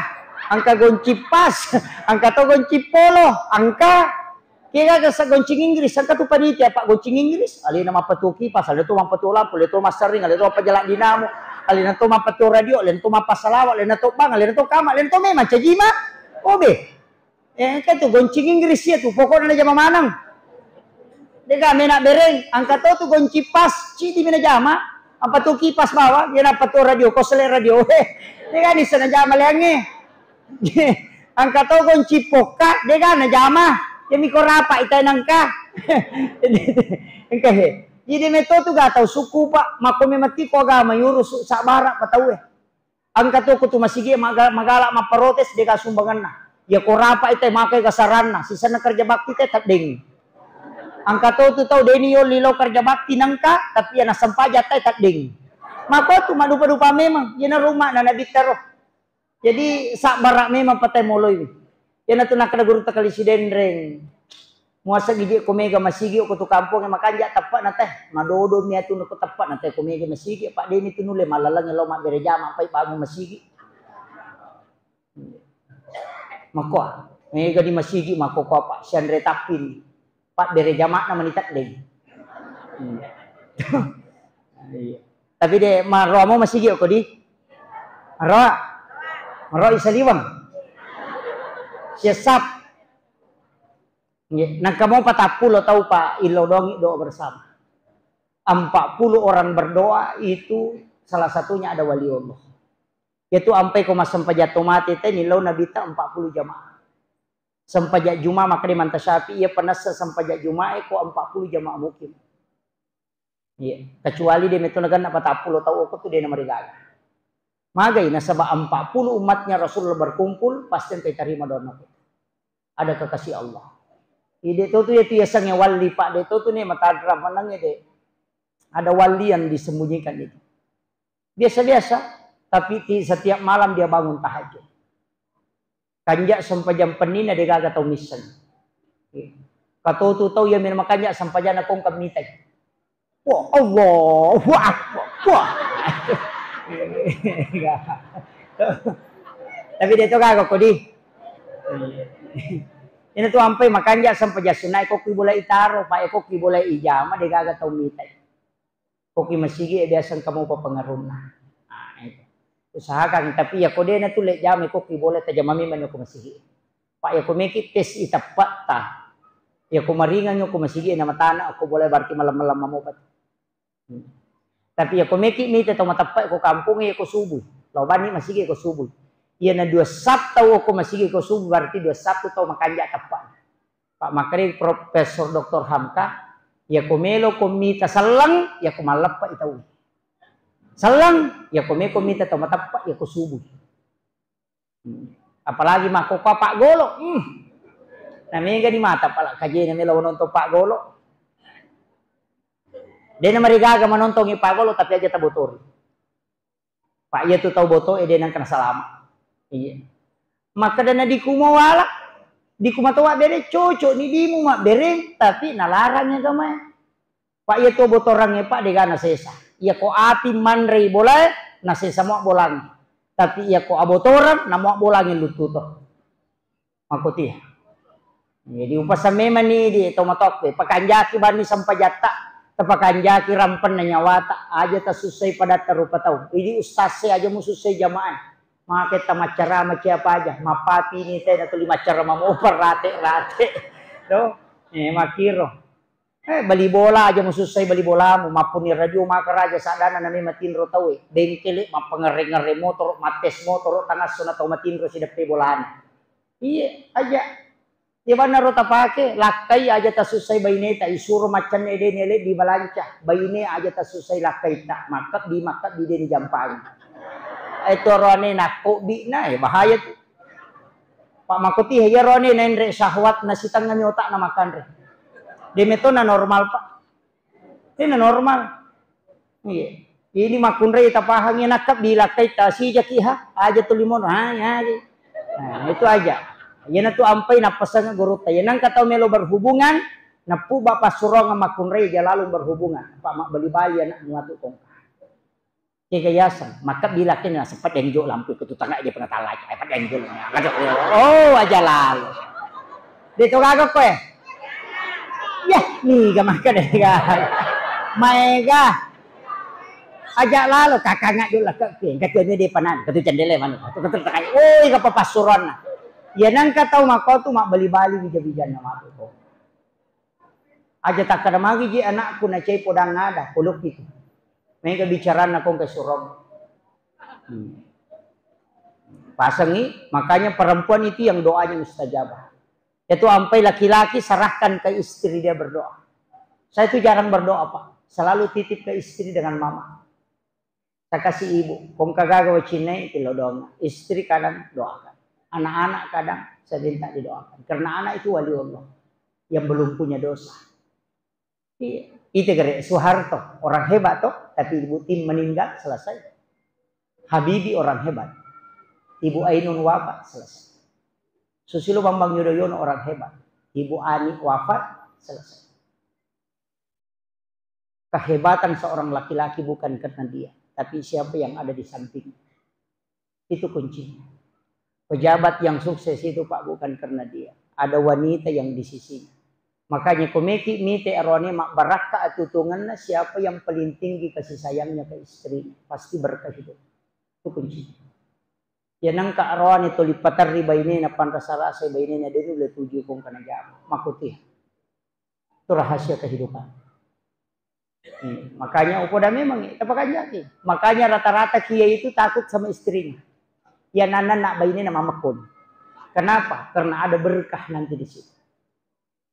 angka goncing pas, angka to goncing polo, angka kega gasa goncing Inggris, angka tu panitia Pak goncing Inggris. Alena mappatuo kipas, alena to mappatuo lampu, alena to massaring, alena to mappajala dinamo, alena to mappatuo radio, alena to mappasalawa, alena to bang, alena to kama, alena to memang cajima. Obe. Eh, engka tu goncing Inggris iya tu, pokokna najama maneng. Dega mena bereng, angka to tu goncing pas, cidi mi najama, apa tu kipas bawang, iya napa tu radio, kosele radio, he, dega nisa najama leangnge. Angka to goncing pokka, dega najama, iya miko rapa itai nangka. Engka he. Jadi meto tu gak tau suku Pak, mako memang tiko agama yurusu sabara patau eh. Engka to ko tu masigi maga-, magala mapparotes dega sumbanganna. Ya ko rapa ite makai gasaranna, sisenna kerja bakti te teddeng. Engka to tu tau deni yolli lo kerja bakti nengka, tapi ya nasempaja te teddeng. Mako tu madupa-dupa memang, ya na rumah na nabitta ro. Jadi sabbara memang patai moloi. Iyanatu nakkeda gurutta Kali Sidenreng, muaseng idi ko mega masigi ko tu kampongnge makanja teppe'na teh, madodomi atu ko teppe'na teh ko mega masigi, apa deni tu nulle mallalengngi lao mabbere jama pai bangun masigi. Makkoa, mega di masigi makko ko apa sianre tappini. Pabbere jama'na mani teddeng. Iya. Iya. Tapi de maroa mo masigi ko di? Maroa. Maroa isaliweng. Siasap. Iya. Nangka mo patappulo tau pa illau dongi doa bersama. Empat puluh orang berdoa itu salah satunya ada wali Allah. Yaitu ampai ko massempajang to mate te nillau Nabitta empat puluh jamaah. Sempajang Juma makkeda Imam Syafi'i, iya panessa sempajang Juma e ko empat puluh jamaah mukim. Iya, kecuali de meto naganna patappulo tau ko tu de namarigaga. Magai nasaba empat puluh umatnya Rasulullah berkumpul, pasti engka tarima doanna ko. Ada kekasih Allah. Ide to tu ya tu yasengnge wali Pak, de to tu ne matadrang menangnge de. Ada wali yang disembunyikan itu. Biasa-biasa, tapi ti-, setiap malam dia bangun tahajud. Kanja sempajang pennina de gaga tau misseng. Katotu tau iya mena makanja sempajanna kongka mitai. Wah, Allahu Akbar. Wah. Tapi de to gaga ko di. Ina tu ampai makanja sempajang sunnae ko ki bola itaro, pa e ko ki bola ijama de gaga tau mitai. Ko ki masigi e biasa engka mopa pengaruhna. Nah, itu. Usahakan, tapi ya ko de na tu le jama ko ki bola tajama memang ko masigi. Pak ya ko meki tes i teppatta. Ya ko maringang ko masigi na matana ko bola berarti malam-malam mopa. Hmm. Tapi ya ko meki mita tau mateppa ko kampung ya ko subuh. Lao bani masigi ko subuh. Iya na dua sab tau ko masigi ko subuh berarti dua sab tu tau makanja teppa. Pak makkeda Profesor Doktor Hamka, iya ko melo ko mita selleng, iya ko malleppa i tau. Selleng, iya ko meko mita tau mateppa, iya ko subuh. Hmm. Apalagi makko ko Pak Golo. Hmm. Na mega ni mata pala kajena melo nonton Pak Golo. De na marigaga manontongi Pak Golo tapi aja tabotori. Pak, iya tu tau boto e de nengka nasalama. Iya. Makkeda na diku mawala, diku matoa bere cocok ni dimu mabbere, tapi nalarang agamae. Pak, iya tu abotorangnge Pak de gaga nasesa. Iya ko api manrei bolae, nasesa mo bolangnge. Tapi iya ko abotorang, namo bolangnge luttu to. Makkuti. Jadi upasammemani di to matokko, pakanjaki banni sempajatta, tapakanjaki rampenna nyawata, aja tasussai padatta rupa tau. Idi ustaz e aja musussai jamaah. Make tamaccarama siapa aja, mappapi ni tena tuli maccarama mopa rate-rate. Do, eh, makiro. Eh, bali bola aja musussai bali bolamu, mappuni radio maka raja sadana nami matinro tau e. Bengkele, mappangerre-ngerre motoro, mattes motoro, tangasso na tau matinro sideppe bolana. Iye, aja. Iya banna ro tapake, lakkai aja tasussai baineta, isuro maccanne de nele di balanca, baine aja tasussai lakkaitta, makkebbi, makkebbi de dijampangi. Eh, toroane nakko bina, eh, bahaya tu. Pak, makotihe iyaro ane naenre syahwat nasitengngami otakna makanre. De metona normal, Pak. Tena normal. Iya. Ini makkunrai tapahangi nakka bilakkai tasijaki ha, aja tu limono, ha, ya, ya. Nah, itu aja. Iyana tu ampai napasang gurutta. Iya nangka tau melo berhubungan, nappuba passurong makkunrai aja lalu berhubungan. Pak, mabbali-bali anak muatu tongka. Kega yaseng, maka bilakkai naseng, "Peddeng jo lampu, ikut tutang aja pernah talai, eh, peddeng jo." Oh, aja lalu. De to gaga koe. Ya, niga maka de gaga. Maega. Aja lalo, kakang aja lah, ke, ke, ke, dia panan, ke tu cendele mana, ke tu, ke tu, ke tu, oh, iga papassuranna. Ya nangka tau mako tu mabbali-bali bija-bijanna matu. Aja takkada magi je anakku nacai podang ada, polokki tu. Mega bicaranna kongka surong. Hmm. Pasangi, makanya perempuan itu yang doanya mustajabah. Itu ampai laki-laki serahkan ke istri dia berdoa. Saya itu jarang berdoa, Pak. Selalu titip ke istri dengan mama. Saya kasih ibu, kongka gaga wacinnai, tillo doang. Istri kadang doakan. Anak-anak kadang saya minta didoakan. Karena anak itu wali Allah yang belum punya dosa. Iya. Itu kere Soeharto, orang hebat toh, tapi ibu tim meninggal, selesai. Habibie orang hebat. Ibu Ainun wafat, selesai. Susilo Bambang Yudhoyono orang hebat. Ibu Ani wafat, selesai. Kehebatan seorang laki-laki bukan karena dia, tapi siapa yang ada di samping. Itu kuncinya. Pejabat yang sukses itu, Pak, bukan karena dia. Ada wanita yang di sisinya. Makanya komeki mite aroane mabbarakka atutungenna siapa yang paling tinggi kasih sayangnya ke istrinya. Pasti berkah itu. Itu kuncinya. Ya nangka aroane tuli paterri bainena, panrasa-rasai bainena, de nulle tuju kongkana jama. Makuti. Itu rahasia kehidupan. Hmm, makanya upoda memang, eh, tapakanjaki. Makanya rata-rata kiai itu takut sama istrinya. Ya nana nak bainena mamakun. Kenapa? Karena ada berkah nanti di situ.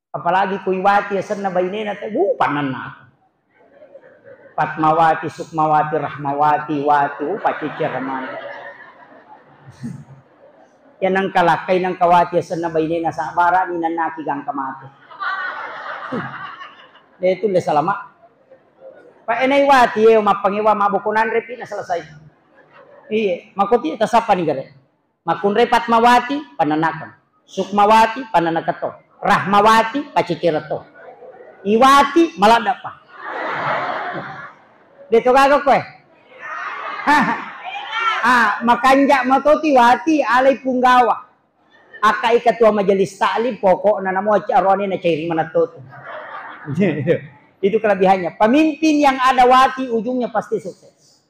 Apalagi kui wati asenna bainena te, wuh, panenna. Fatmawati, Sukmawati, Rahmawati, Wati, wuh, pacicer mana. Ya nangka lakkai nangka wati asenna bainena sabarani nannaki gangka mate. De tulle salama. Pa enai wati e mappangewa maboko nanre pi na selesai. Iye, makoti tasappa ni gare. Makkunrai Fatmawati, pananakeng. Sukmawati, pananakeng to. Rahmawati, pacicireng to. Iwati, maladdepa. De to gaga koe. Ah, makanja matoti wati, alai punggawa. Akka i ketua majelis taklim, pokokna namo aroane na cairi manatto tu. Itu kelebihannya. Pemimpin yang ada wati, ujungnya pasti sukses.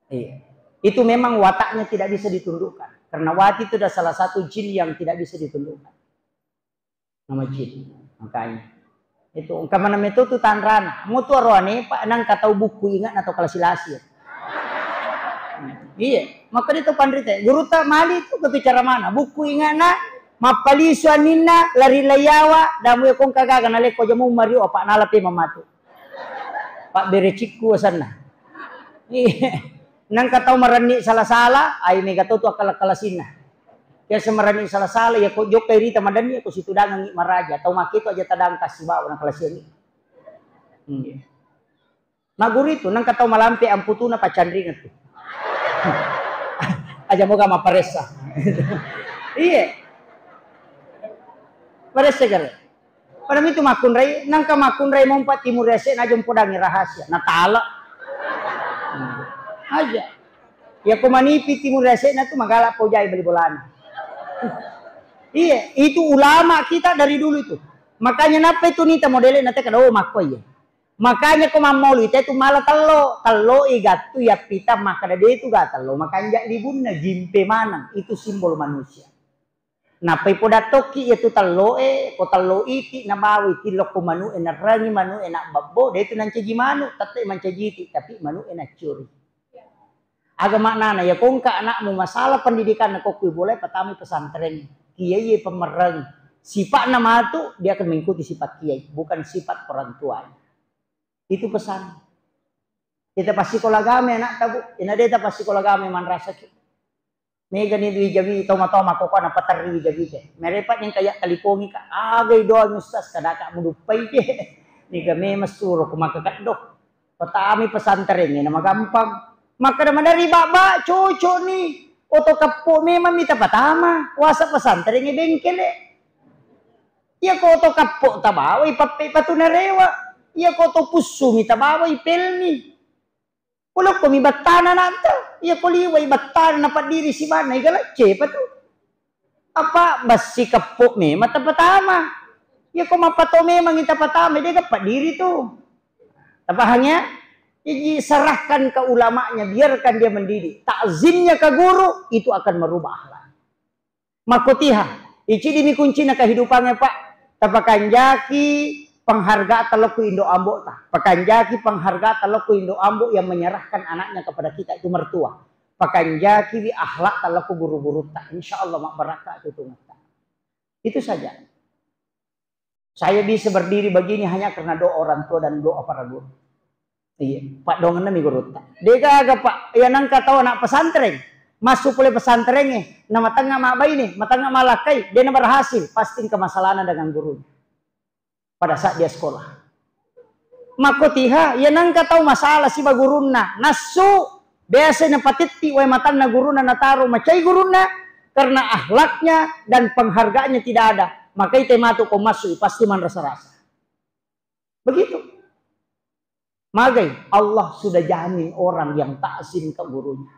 Iya. Itu memang wataknya tidak bisa ditundukkan. Karena wati itu adalah salah satu jin yang tidak bisa ditundukkan. Nama jin. Makanya. Itu engka mana meto tu tanrana. Mutu aroane, Pak, nangka tau buku ingat atau kalasi-lasi. Iya, maka dia tu panrite. Guru tak mali tu ketu cara mana? Buku ingatna, mappalisu aninna, lari layawa, damu ya kongka gaga, naleko jamu mario, apa nala pe mamatu. Pak Berecikku asanna. Iya. Nangka tau marenni sala-sala, ai mega to tu akkala-kalasinna. Biasa marenni sala-sala, ya ko jokka irita madenni, ya ko situdangangi maraja. Tau maketu aja tadang kasi bawa na kalasiangi. Hmm. Maguru itu, nangka tau malampe amputuna pacanringan tu. Aja moga maparessa. Iya. Paressa gare. Pada mitu makkunrai, nangka makkunrai mompa timur ese na jompo dangi rahasia, na tala. Hmm. Aja. Ya ko manipi timur ese na tu magala pojai bali bolana. Iya, itu ulama kita dari dulu itu. Makanya napa itu nita modele na teka do makko iya. Makanya ko mammolu ita itu mala tello, tello i gattu ya pita makkada de tu ga tello, makanja libunna jimpe maneng, itu simbol manusia. Nappai poda tokki iya tu tello e, ko tello iti nabawa iti lokko manu e, narangi manu e, nabbabbo, de tu nancaji manu, tette mancaji iti, tapi manu e naccuri. Aga maknana, ya kongka anakmu masalah pendidikan na kokkui boleh patami pesantren, kiai pemereng, sipatna matu dia akan mengikuti sifat kiai, bukan sifat orang tuanya. Itu pesan. Kita pasti kolagame anak tabu, ina deta pasti kolagame manrasaki. Mega ni dui jawi toma-toma koko na paterri jawi te. Merepa ni kaya talipongi ka. Agai doang ustaz, kadaka muduppai ke. Niga memang suro ku maka keddo. Patami pesantren ni nama gampang. Maka da madari baba cocok ni. Oto keppo memang mita patama. Wasa pesantren ni bengkele. Iya ko oto keppo tabawai pappe patu narewa. Iya ko oto pussu mi tabawai pelni. Ulokko mi battana nanta, iya ko liwai battana napaddiri sibanna, iga lecce pa tu. Apa bassi keppo memang tapatama. Iya ko mappato memang tapatama, dega paddiri tu. Tapahang ya? Jadi serahkan ke ulamanya, biarkan dia mendidik. Takzimnya ke guru itu akan merubah akhlak. Makkotiha, icidimi kuncina kehidupannya, Pak. Tapakanjaki penghargaan talokku indo ambo ta. Pakanjaki penghargaan talokku indo ambo yang menyerahkan anaknya kepada kita itu mertua. Pakanjaki wi akhlak talokku guru-guru ta. Insya Allah mak barakka itu tungata. Itu saja. Saya bisa berdiri begini hanya karena doa orang tua dan doa para guru. Iya, paddoangenna mi gurutta. Degaga, Pak, iya nengka tau anak pesantren, masuk pole pesantren e, na matengnga mabbaine, matengnga malakkai, dena berhasil, pasti engka masalahna dengan gurunya. Pada saat dia sekolah. Makkotiha, iya nengka tau masalah siba gurunna, nassu, biasa napatetti wae matanna gurunna nataro macai gurunna, karena akhlaknya dan penghargaannya tidak ada. Maka ite matu ko massu, pasti manrasa-rasa. Begitu. Magai, Allah sudah jamin orang yang takzim ke gurunya.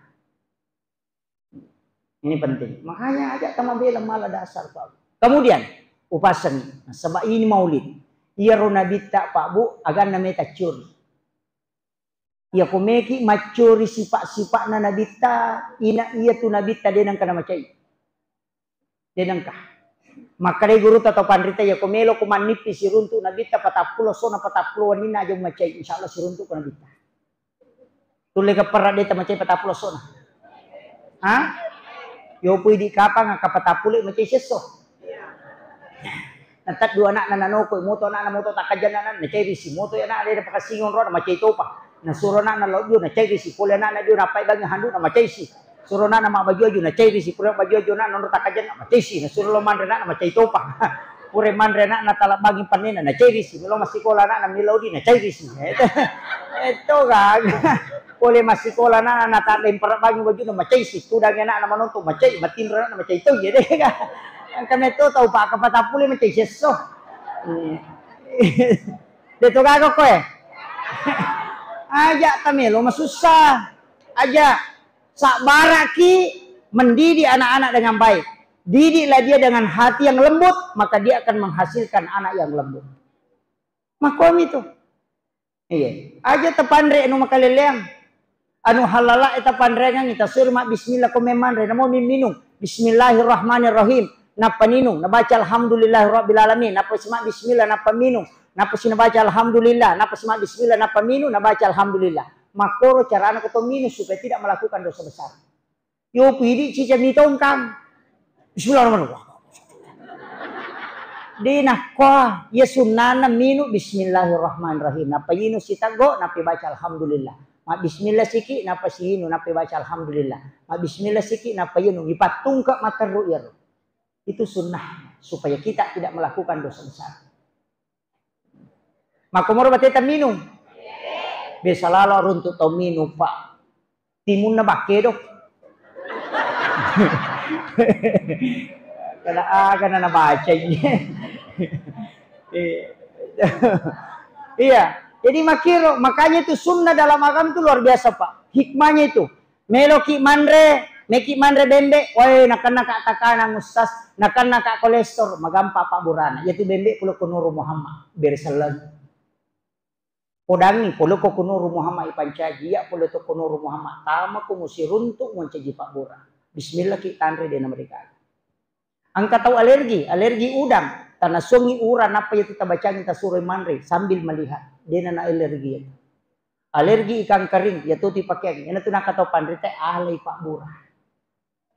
Ini penting. Makanya aja tama bela mala dasar, Pak. Kemudian, upasengi. Nasaba ini maulid. Iyaro nabitta, Pak Bu, aganna meta curi. Iya ko meki maccuri sifat-sifatna nabitta, ina iya tu nabitta de nengka namacai. De nengka. Makkedai gurutta tau panrita, iya ko melo ko mannippi siruntu nabitta patappulo sona patappulo wenninna aja macai, insya Allah siruntu ko nabitta. Tulle ke perra de tamacai patappulo sona. Ha? Yopu idi kapang ka patappulo macai sesso. Nataddu anakna nanoko, moto anakna moto takkajanna anakna, nacairisi. Moto anakna de pakassingi onrona, macai topa. Nasuro anakna lao dio, nacairisi. Pole anakna dio, nappai bangi handu'na, macaisi. Suro anakna mabbaju-aju, nacairisi. Pura baju-aju anakna onro takkajanna, macaisi. Nasuro lo manre anakna, macai topa. Pura manre anakna talabbangi pannena, nacairisi. Melo massikola anakna, melo di, nacairisi. Eto gaga. Pole massikola anakna, natadde parabbangi bajuna, macaisi. Tudangi anakna manonton, macai. Matinro anakna, macai to, iya de ga. Engka metto tau pa kapatappule macai sesso. Iya. De to gaga koe. Aja tamelo masussa. Aja sabbaraki mendidik anak-anak dengan baik. Didiklah dia dengan hati yang lembut, maka dia akan menghasilkan anak yang lembut. Makomi tu. Iya. Aja tapanre anu makaleleang. Anu halala e tapanreangngi, tasuri ma bismillah ko memmanre, namo mimminung. Bismillahirrahmanirrahim. Nappa ninung, nabaca alhamdulillahirabbil alamin. Nappa sima bismillah, nappa minung. Nappa sinabaca alhamdulillah, nappa sima bismillah, nappa minung, nabaca alhamdulillah. Makkoro carana ko to minung supaya tidak melakukan dosa besar. Yo pidi cica mitongkang. Bismillahirrahmanirrahim. Di nakkoa, iya sunnana minu bismillahirrahmanirrahim. Nappa yinu siteggo, nappa baca alhamdulillah. Ma bismillah siki, nappa siyinu, nappa baca alhamdulillah. Ma bismillah siki, nappa yinu. Ipattungke materru iyaro. Itu sunnah supaya kita tidak melakukan dosa besar. Makkomoro bateta minung. Biasa lalo runtuk tau minung, Pak. Timunna bakkedo. Kada aga na nabacai. Iya. Iya. Jadi makkiro, makanya itu sunnah dalam agama itu luar biasa, Pak. Hikmahnya itu. Meloki manre, meki manre bembe, wae, nakennaka takanang, Ustaz, nakennaka kolestor, magampa pabburana. Iyatu bembe pole ko Nuru Muhammad, bere selleng. Podangi pole ko Nuru Muhammad ipancaji, iya pole to ko Nuru Muhammad, tama ko musiruntuk mancaji pabbura. Bismillah ki tanre de na mereka. Engka tau alergi, alergi udang, tanasuangi urang, nappa iyatu tabacangi tasuroi manre sambil melihat, dena na alergi iyatu. Alergi ikan kering, iyatu ti pakeang, iyana tu nakatau panrita alai pabbura.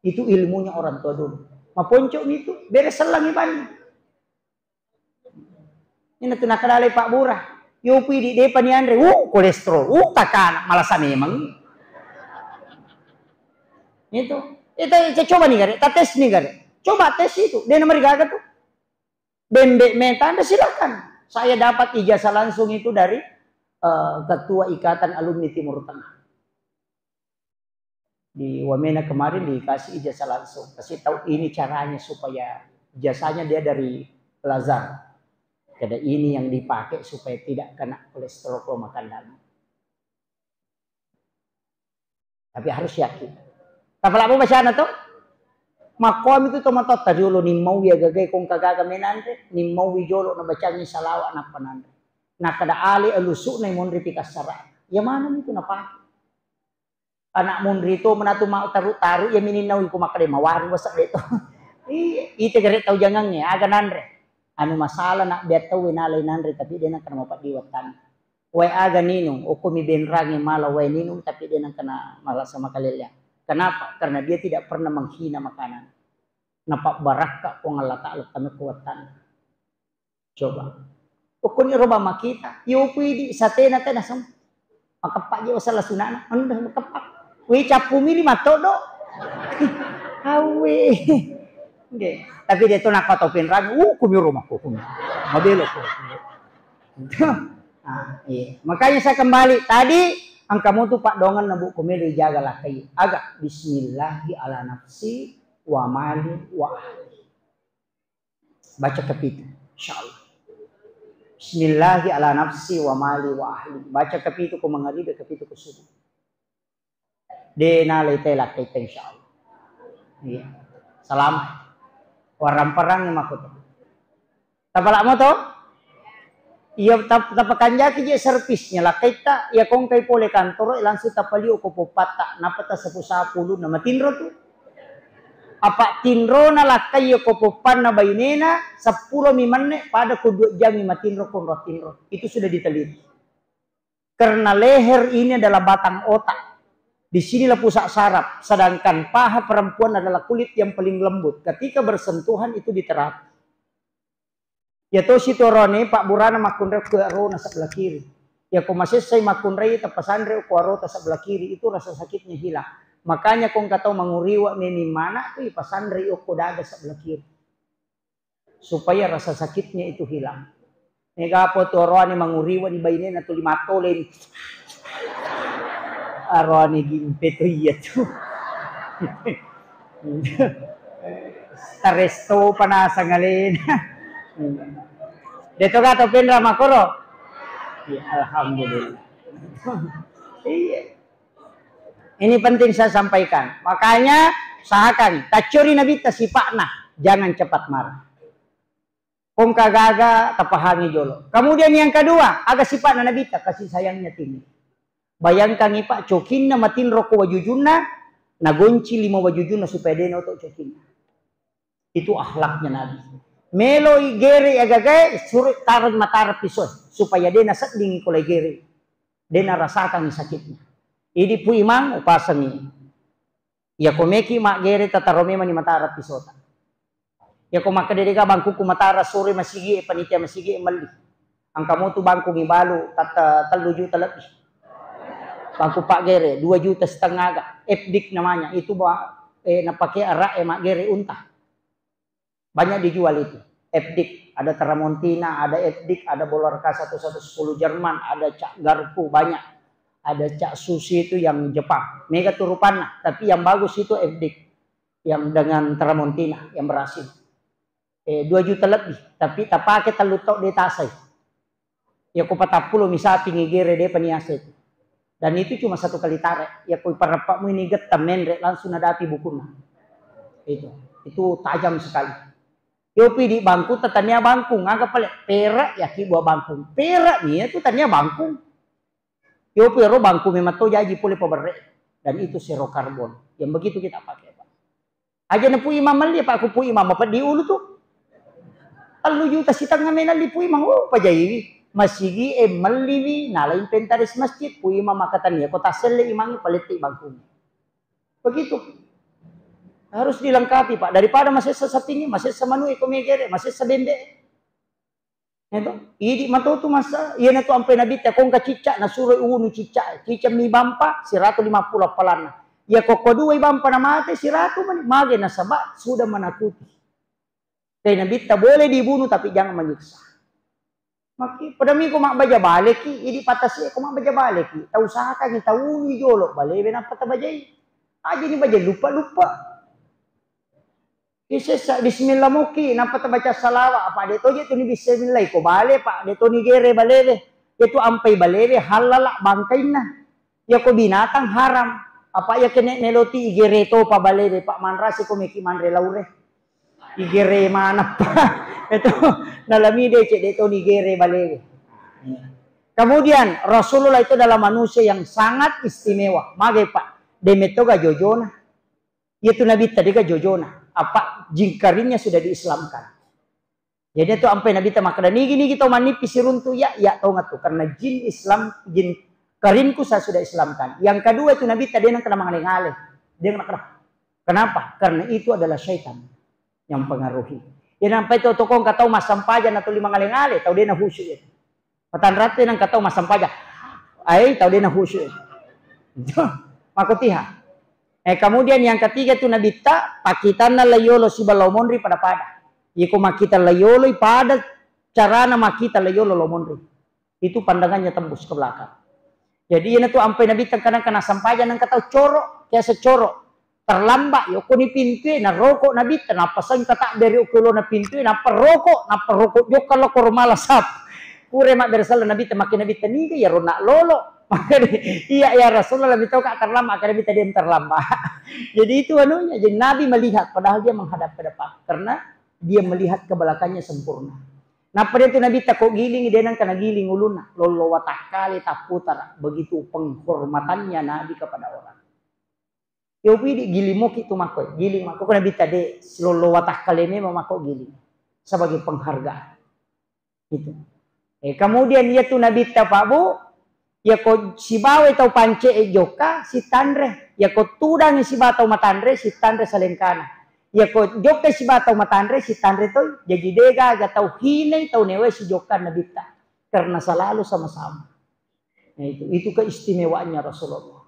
Itu ilmunya orang tua dulu. Maponco mi tu, bere sellangi banni. Iyana tu nakadalai pabbura. Yopi di depa ni anre, uh, kolesterol, uh, takana, malasa memang. Itu. Itu, itu coba nih gare, ta tes nih gare. Coba tes itu, dia nomor gaga tuh. Bembe metanre, silakan. Saya dapat ijazah langsung itu dari eh, ketua Ikatan Alumni Timur Tengah. Di Wamena kemarin dikasih ijazah langsung. Kasih tahu ini caranya supaya ijazahnya dia dari Al-Azhar. Kada ini yang dipakai supaya tidak kena kolesterol kalau makan daging. Tapi harus yakin. Tapala apa bacana to? Makkomi tu tomatoatta riolo, nimmauwi agagai kong kagaga menanre, nimmauwi jolo nabacangi salawa nappa nanre. Nakada ale alusu'na monri pikassara. Ya mana itu napake? Anak monri to menatu mau taru-taru ya mininnaui ko makkada mawari wasa de to. Iya, ite gare tau jangangnge, aga nanre. Anu masalah nak biar tau nalai nanre tapi de nakana mapaddi wattanna. Wae aga ninung, okko mi benrangi mala wae ninung, tapi de nengka na malasa makalelleang. Kenapa? Karena dia tidak pernah menghina makanan. Napabbarakka Puang Allah Ta'ala tame kuwattanna. Coba. Okko ni roba makita, yo pui di satena tena sem. Makeppa je wasala sunana, anu dah makeppa. Wi cappu mili mattodo. Awe. Nggih. Tapi dia tu nakatau penrangi, uh, kumi rumahku, kumi. Mabelo ko. Ah, iya. Makanya saya kembali tadi, engka mutu paddoangenna, Bu, ko melo ijaga lakkai. Aga, bismillahi ala nafsi wa mali wa ahli. Baca kapitu, insyaallah. Bismillahi ala nafsi wa mali wa ahli. Baca kapitu ko mangaribi, kapitu ko subuh. De nalai tela kita, insyaallah. Iya. Selamat. Warang-parang mako to. Tapala mo to? Iya, tap-, tapakanjaki je servisnya lakkaitta, iya kongkai pole kantoro, langsung tapalio ko poppatta, napa tasapu-sapu ulunna matinro tu. Apa tinrona lakkai iya ko poppanna bainena, seppulo mi menne, pada ko dua jam mi matinro konro tinro. Itu sudah diteliti. Karena leher ini adalah batang otak. Di sinilah pusat saraf. Sedangkan paha perempuan adalah kulit yang paling lembut. Ketika bersentuhan itu diterapi. Ya tosi torone, Pak Burana makkunrai ke arona sebelah kiri. Ya ko masessai makkunrai, tapasanre ko arota sebelah kiri, itu rasa sakitnya hilang. Makanya ko engka tau manguriwa memi mana tu ipasanre okko dada sebelah kiri. Supaya rasa sakitnya itu hilang. Mega apa tu oroane manguriwa ni bainena tuli matoleni. Aroane gimpe tu iya tu. Taresto panasang alena. Deto gato penra makoro. Ya, alhamdulillah. Iya. Ini penting saya sampaikan. Makanya usahakan taccori Nabitta sipa'na, jangan cepat marah. Pongka gaga tapahangi jolo. Kemudian yang kedua, aga sipa'na Nabitta, kasih sayangnya tinggi. Bayangkan, Pak, cokinna matinro ko wajujunna, nagonci lima wajujunna supaya de naoto cokinna. Itu akhlaknya Nabi. Meloi gere agagae, suro tareng matara piso supaya de nasedding ko lai gere. De narasakan sakitnya. Idi Pu Imang upasangi. Iya ko meki maggere tataro memang ni matara pisota. Iya ko makkeda dega bangkuku matara sore masigi e panitia masigi e melli. Engka motu bangku mibalu tatta tellu juta lebbi. Bangku paggere dua juta setengah ga. F D I K namanya. Itu ba, eh, napake arak e maggere unta. Banyak dijual itu. F D I K, ada Tramontina, ada F D I K, ada Bolarka satu satu sepuluh Jerman, ada Cak Garpu banyak. Ada Cak Susi itu yang Jepang. Mega tu rupanna, tapi yang bagus itu F D I K. Yang dengan Tramontina yang berhasil. Eh, dua juta lebih, tapi tapake tellu tau de tasai. Ya ko patappulo mi sapingi gere de paniase itu. Dan itu cuma satu kali tarik. Ya ko parappamu ini getta menre langsung nadapi bukunna. Itu, itu tajam sekali. Yo pidi bangku tatania bangkung, aga pale perak ya ki buah bangkung. Perak mi ya tu tania bangkung. Yo piro bangku memang to jaji pole paberre. Dan itu zero karbon. Yang begitu kita pakai, Pak. Aja na Pu Imam melli, Pak, ku Pu Imam mapeddi ulu tu. Tellu juta setengah menalli Pu Imam, oh, pajaiwi. Masigi e melliwi, nala inventaris masjid, Pu Imam makatania ko tasselle imang paletti bangku. Begitu. Harus dilengkapi, Pak. Daripada masessa sapingi, masessa manu e ko megere, masessa bembe. Itu, idi matotu masa, iyanatu ampai Nabitta, ko engka cicca, nasuro unu cicca, cicca mi bampa, siratu lima puluh appalanna. Iya kokko dua ibampa na mate, siratu mani. Mage nasaba sudah menakuti. Dai Nabitta boleh dibunuh tapi jangan menyiksa. Maki, pada miko mabbaja baleki, idi patasi ko mabbaja baleki. Tau usahakan tau ulu jolo balewe nappa tabajai. Aja ni baja lupa-lupa. Isessa bismillah muki, nappa tabaca salawat, apa de toje tu ni bismillah, ko bale, Pak, de to ni gere balewe. Itu ampai balewe, halala bangkainna. Iya ko binatang haram. Apa iya kene meloti igere to pa balewe, Pak, manrasi ko meki manre laure. Igere manappa. Itu nalami de cek de to ni gere balewe. Kemudian Rasulullah itu adalah manusia yang sangat istimewa. Mage, Pak, de metoga jojona. Iya tu Nabitta dega jojona. Apa jingkarinnya sudah diislamkan. Jadi itu ampai Nabitta makkeda, "Nigi-nigi tau mannipi siruntu iya, iya tau ngatu. Karena jin Islam, jin karinku saya sudah islamkan." Yang kedua itu Nabitta de nengka mangale-ngale. De nengka. Kenapa? Karena itu adalah syaitan yang mempengaruhi. Ya nampai tau tokong ka tau massampajang na tuli mangale-ngale, tau de na khusyuk ya. Matanrate nengka tau massampajang. Ai, tau de na khusyuk. Makotiha. Eh, kemudian yang ketiga tu Nabitta, pakkitanna layolo siba lao monri pada-pada. Iko makkita layolo pada carana makkita layolo lao monri. Itu pandangannya tembus ke belakang. Jadi ina tu ampai Nabitta kadang kena sampajang nengka tau coro, biasa coro. Terlambat, yokoni pintue, naroko Nabitta, nappa sengka takbere okko lona pintue, nappa roko, nappa roko jokka lo koro mala sap. Pure mabbere sala Nabitta, makke Nabitta niga ya rona lolo. Makkeda, "Iya ya Rasulullah, lebih tahu kak terlambat," karena Nabitta dia terlambat. Jadi itu anunya, jadi Nabi melihat padahal dia menghadap ke depan karena dia melihat ke belakangnya sempurna. Nappa dia tu Nabitta ko giling, dia nengka nagiling ulunna, lolo watakkale tapputara. Begitu penghormatannya Nabi kepada orang. Yo pidi giling moki tu makko, giling makko ko Nabitta de silolo watakkale memang makko giling sebagai penghargaan. Gitu. Eh, kemudian iya tu Nabitta Pak Bu, iya ko sibawa tau pance e jokka sitanre, iya ko tudangi sibawa tau matanre sitanre salengkana. Iya ko jokka sibawa tau matanre sitanre toi, jadi dega aga tau hinai tau newe sijokka Nabitta karena selalu sama-sama. Nah, itu, itu keistimewaannya Rasulullah.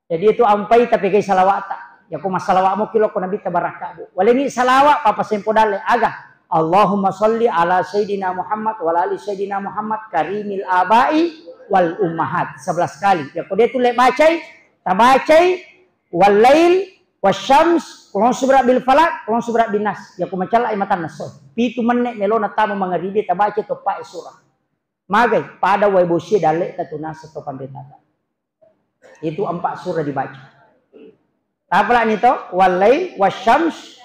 Jadi itu ampai tapegai salawata. Ya ko massalawa mo kilo ko Nabitta barakka, Bu. Walengi salawa papa sempo dalle aga. Allahumma salli ala Sayyidina Muhammad wa ala ali Sayyidina Muhammad karimil abai wal ummahat. Sebelas kali. Ya ko dia tulle bacai, tabacai wal lail wasyams, kulon subra bil falak, kulon subra bin nas. Ya ko macalla ai matanna so. Pitu menne melona tama mangaribi tabaca toppa e surah. Magai pada wae bosie dalle tatunasa to panritata. Itu empat surah dibaca. Tapalani to, wal lail wasyams,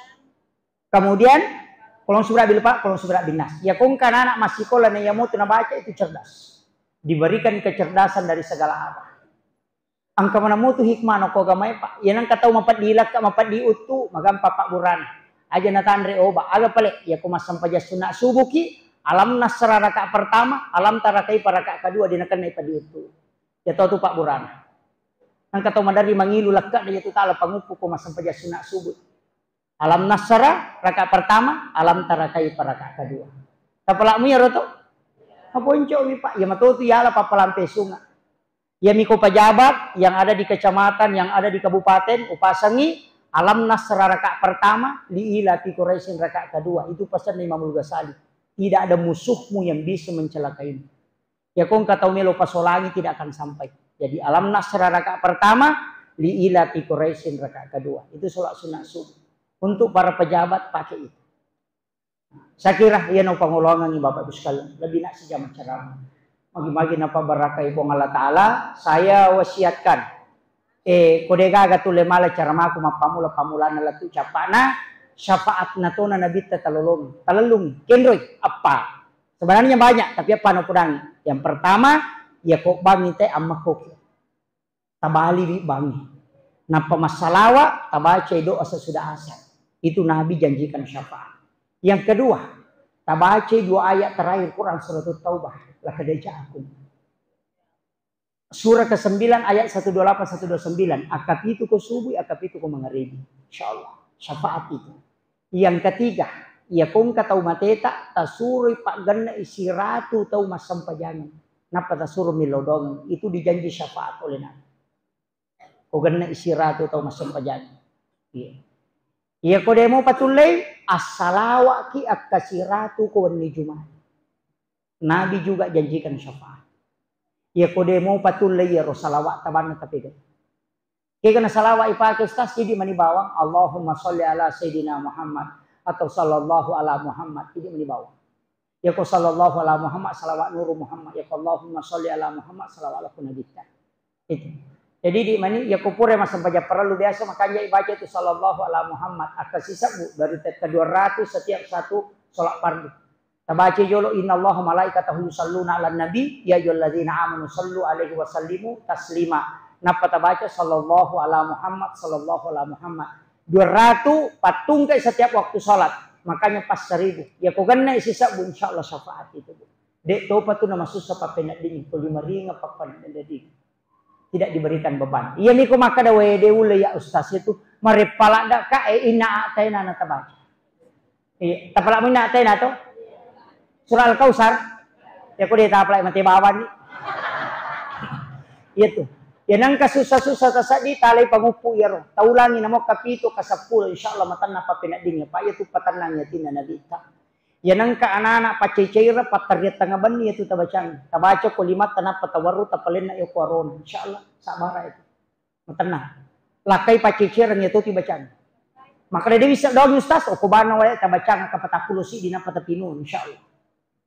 kemudian kolong subra bil fa, kolong subra bin nas. Ya kongka anak massikola na iya mutu nabaca itu cerdas. Diberikan kecerdasan dari segala arah. Engka mana mutu hikmah no ko agamae, Pak. Ya nengka tau mapeddi lakka, mapeddi uttu, magampa pabburana. Aja natanre oba, aga pale, ya ko massempajang sunna subuki, alam nasra raka pertama, alam tara kaifa raka kedua, dinakenna ipeddi uttu. Ya tau tu pabburana. Engka tau maderri mangilu lakka, ya tu tala panguppu ko massempajang sunna subuh. Alam nasra raka pertama, alam tara kaifa raka kedua. Tapalakmu ya roto? Maponcomi, Pak. Ya matotu yala papalampe sunga. Yamiko pejabat yang ada di kecamatan, yang ada di kabupaten, upasangi alam nasra raka pertama, li ila fi Quraisyin raka kedua. Itu pesan Imamul Ghazali. Tidak ada musuhmu yang bisa mencelakaimu. Ya kongka tau melo pasolangi tidak akan sampai. Jadi alam nasra raka pertama, li ila fi Quraisyin raka kedua. Itu sholat sunat subuh. Untuk para pejabat pakai itu. Saya kira iya no pangolongangi Bapak Ibu sekalian, lebih nak sijama ceramah. Magi-magi napa barakai Puang Allah Ta'ala, saya wasiatkan. Eh, ko de gaga tulle mala ceramahku mappamula-pamulana lettu cappana, syafaat natona Nabitta talolong, talellung, kenroi, apa. Sebenarnya banyak, tapi apa no pudangi. Yang pertama, ya ko bangi te amma koki. Tabaliwi bangnge. Nappa massalawa, tabacai doa sesudah asar. Itu Nabi janjikan syafaat. Yang kedua, tabacai dua ayat terakhir Quran surat Taubah. Laqad ja'akum. Surah kesembilan ayat satu dua lapan, satu dua sembilan. Akapitu ko subuh, akapitu ko mangaribi. Insya Allah. Syafaat itu. Yang ketiga, iya kongka tau mateta, tasuroi paggenna siratu tau massempajangeng. Nappa tasuro millau doangeng. Itu dijanji syafaat oleh Nabi. Ko genna siratu tau massempajang. Iya. Iya ko demo patullei, assalawaki akkasiratu ko wenni Jumat. Nabi juga janjikan syafaat. Iya ko demo patullei iyaro salawat tabanna tapegau. Kega na salawat ipake, Ustaz, idi mani bawang, Allahumma sholli ala Sayyidina Muhammad atau sallallahu ala Muhammad, idi mani bawang. Yako sallallahu ala Muhammad, salawat nuru Muhammad. Yako Allahumma sholli ala Muhammad, salawat laku nabitta. Itu. Jadi di mani, yako pura massempajang parellu biasa, makanya ibaca itu sallallahu ala Muhammad. Akka sisebbu dari tetta dua ratus setiap satu sholat fardu. Tabaca jolo, "Innallaha malaikatahu yusalluna 'alan nabi, ya ayyuhalladzina amanu sallu 'alaihi wa sallimu taslima." Nappa tabaca, "Sallallahu ala Muhammad, sallallahu ala Muhammad." Dua ratus pattungkai setiap waktu sholat. Makanya pas seribu. Ya, ko genna sisebbu, insya Allah syafaat itu, Bu. Dek topa tu namasussa pappeneddingi, ko lima ringa pappeneddingi. Tidak diberikan beban. Iya miko makkeda, "Wede ulle ya Ustaz itu, mareppala da ka, eh, inna a'taina na tabaca." Iya, tapalak minna tena to? Surah Al-Kausar. Ya ko de tapalak mate bawang ni. Iya tu. Ya nengka susah-susah taseddi talai panguppu iyaro. Taulangi namo kapitu, kaseppulo, insya Allah matenna pappeneddingi. Pak, iya tu patennang yatinna Nabi ta. Ya nengka anak-anak paccecereng patteria tengnga benni ya tu tabacang. Tabaca ko lima tanappa tawarru tapalenna ya ko arona. Insya Allah sabara itu. Matenna. Lakkai paccecereng iya toti bacang. Makkeda de wisseng doang Ustaz, okko bana wae tabacang ka patappulo siddi nappa tapinu, insyaallah.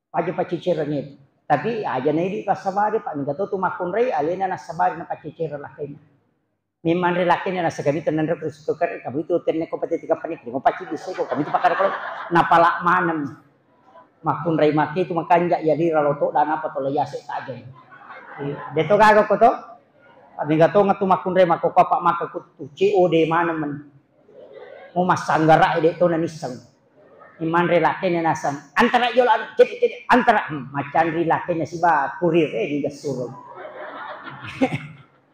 Paja paccecereng itu. Tapi aja na idi passabari, Pak, mingka to tu makkunrai alena nassabari na paccecereng lakkaina. Memang ri lakkaina nassagami tenenro Kristo kare, kami tu tenne ko pati tiga panik, mo pacci bisa ko kami tu pakar ko napala manem. Makkunrai make tu makanja, jadi ralo to dana apa to leyase tajeng. Iya, de to gaga ko to. Mega to ngetu makkunrai mako ko apa maka ku tu C O D mana men. Mau massanggara de to nanisseng. Imanre lakene nasang. Antara jolo anu, cedek, cedek, antara. Hmm, macanri lakene siba kurir, eh, juga suruh.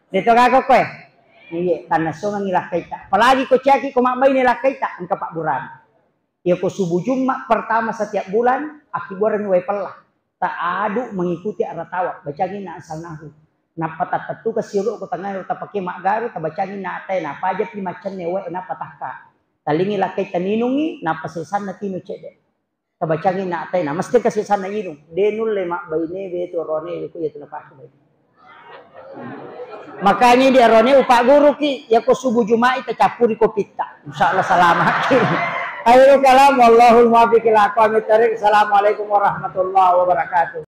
De to gaga ko, eh. Iya, tanna songangi lakkaita. Apalagi ko ciaki ko mabbaine lakkaita, engka pabburana. Iyako subuh Jumat pertama setiap bulan, akkibuarengngi wae pella. Taadu mengikuti arah tawaf, bacangi na asalnahu. Nappa tattettuka siolo ko tengah tapake maggaru, tabacangi na atai, napajapi macenne wae, nappa takka. Talingi lakkai taninungi, nappa sesanna tinu cedde. Tabacangi na atai, na mesti ka sesanna inung. De nulle mabbaine betu rone ko iya tu napake baine. Makanya di arone upagguruki, yako subuh Juma'i tacappuri kopitta. Insya Allah salamaki. Akhirul kalam, wallahul muwaffiq ila aqwamit thariq. Assalamualaikum warahmatullahi wabarakatuh.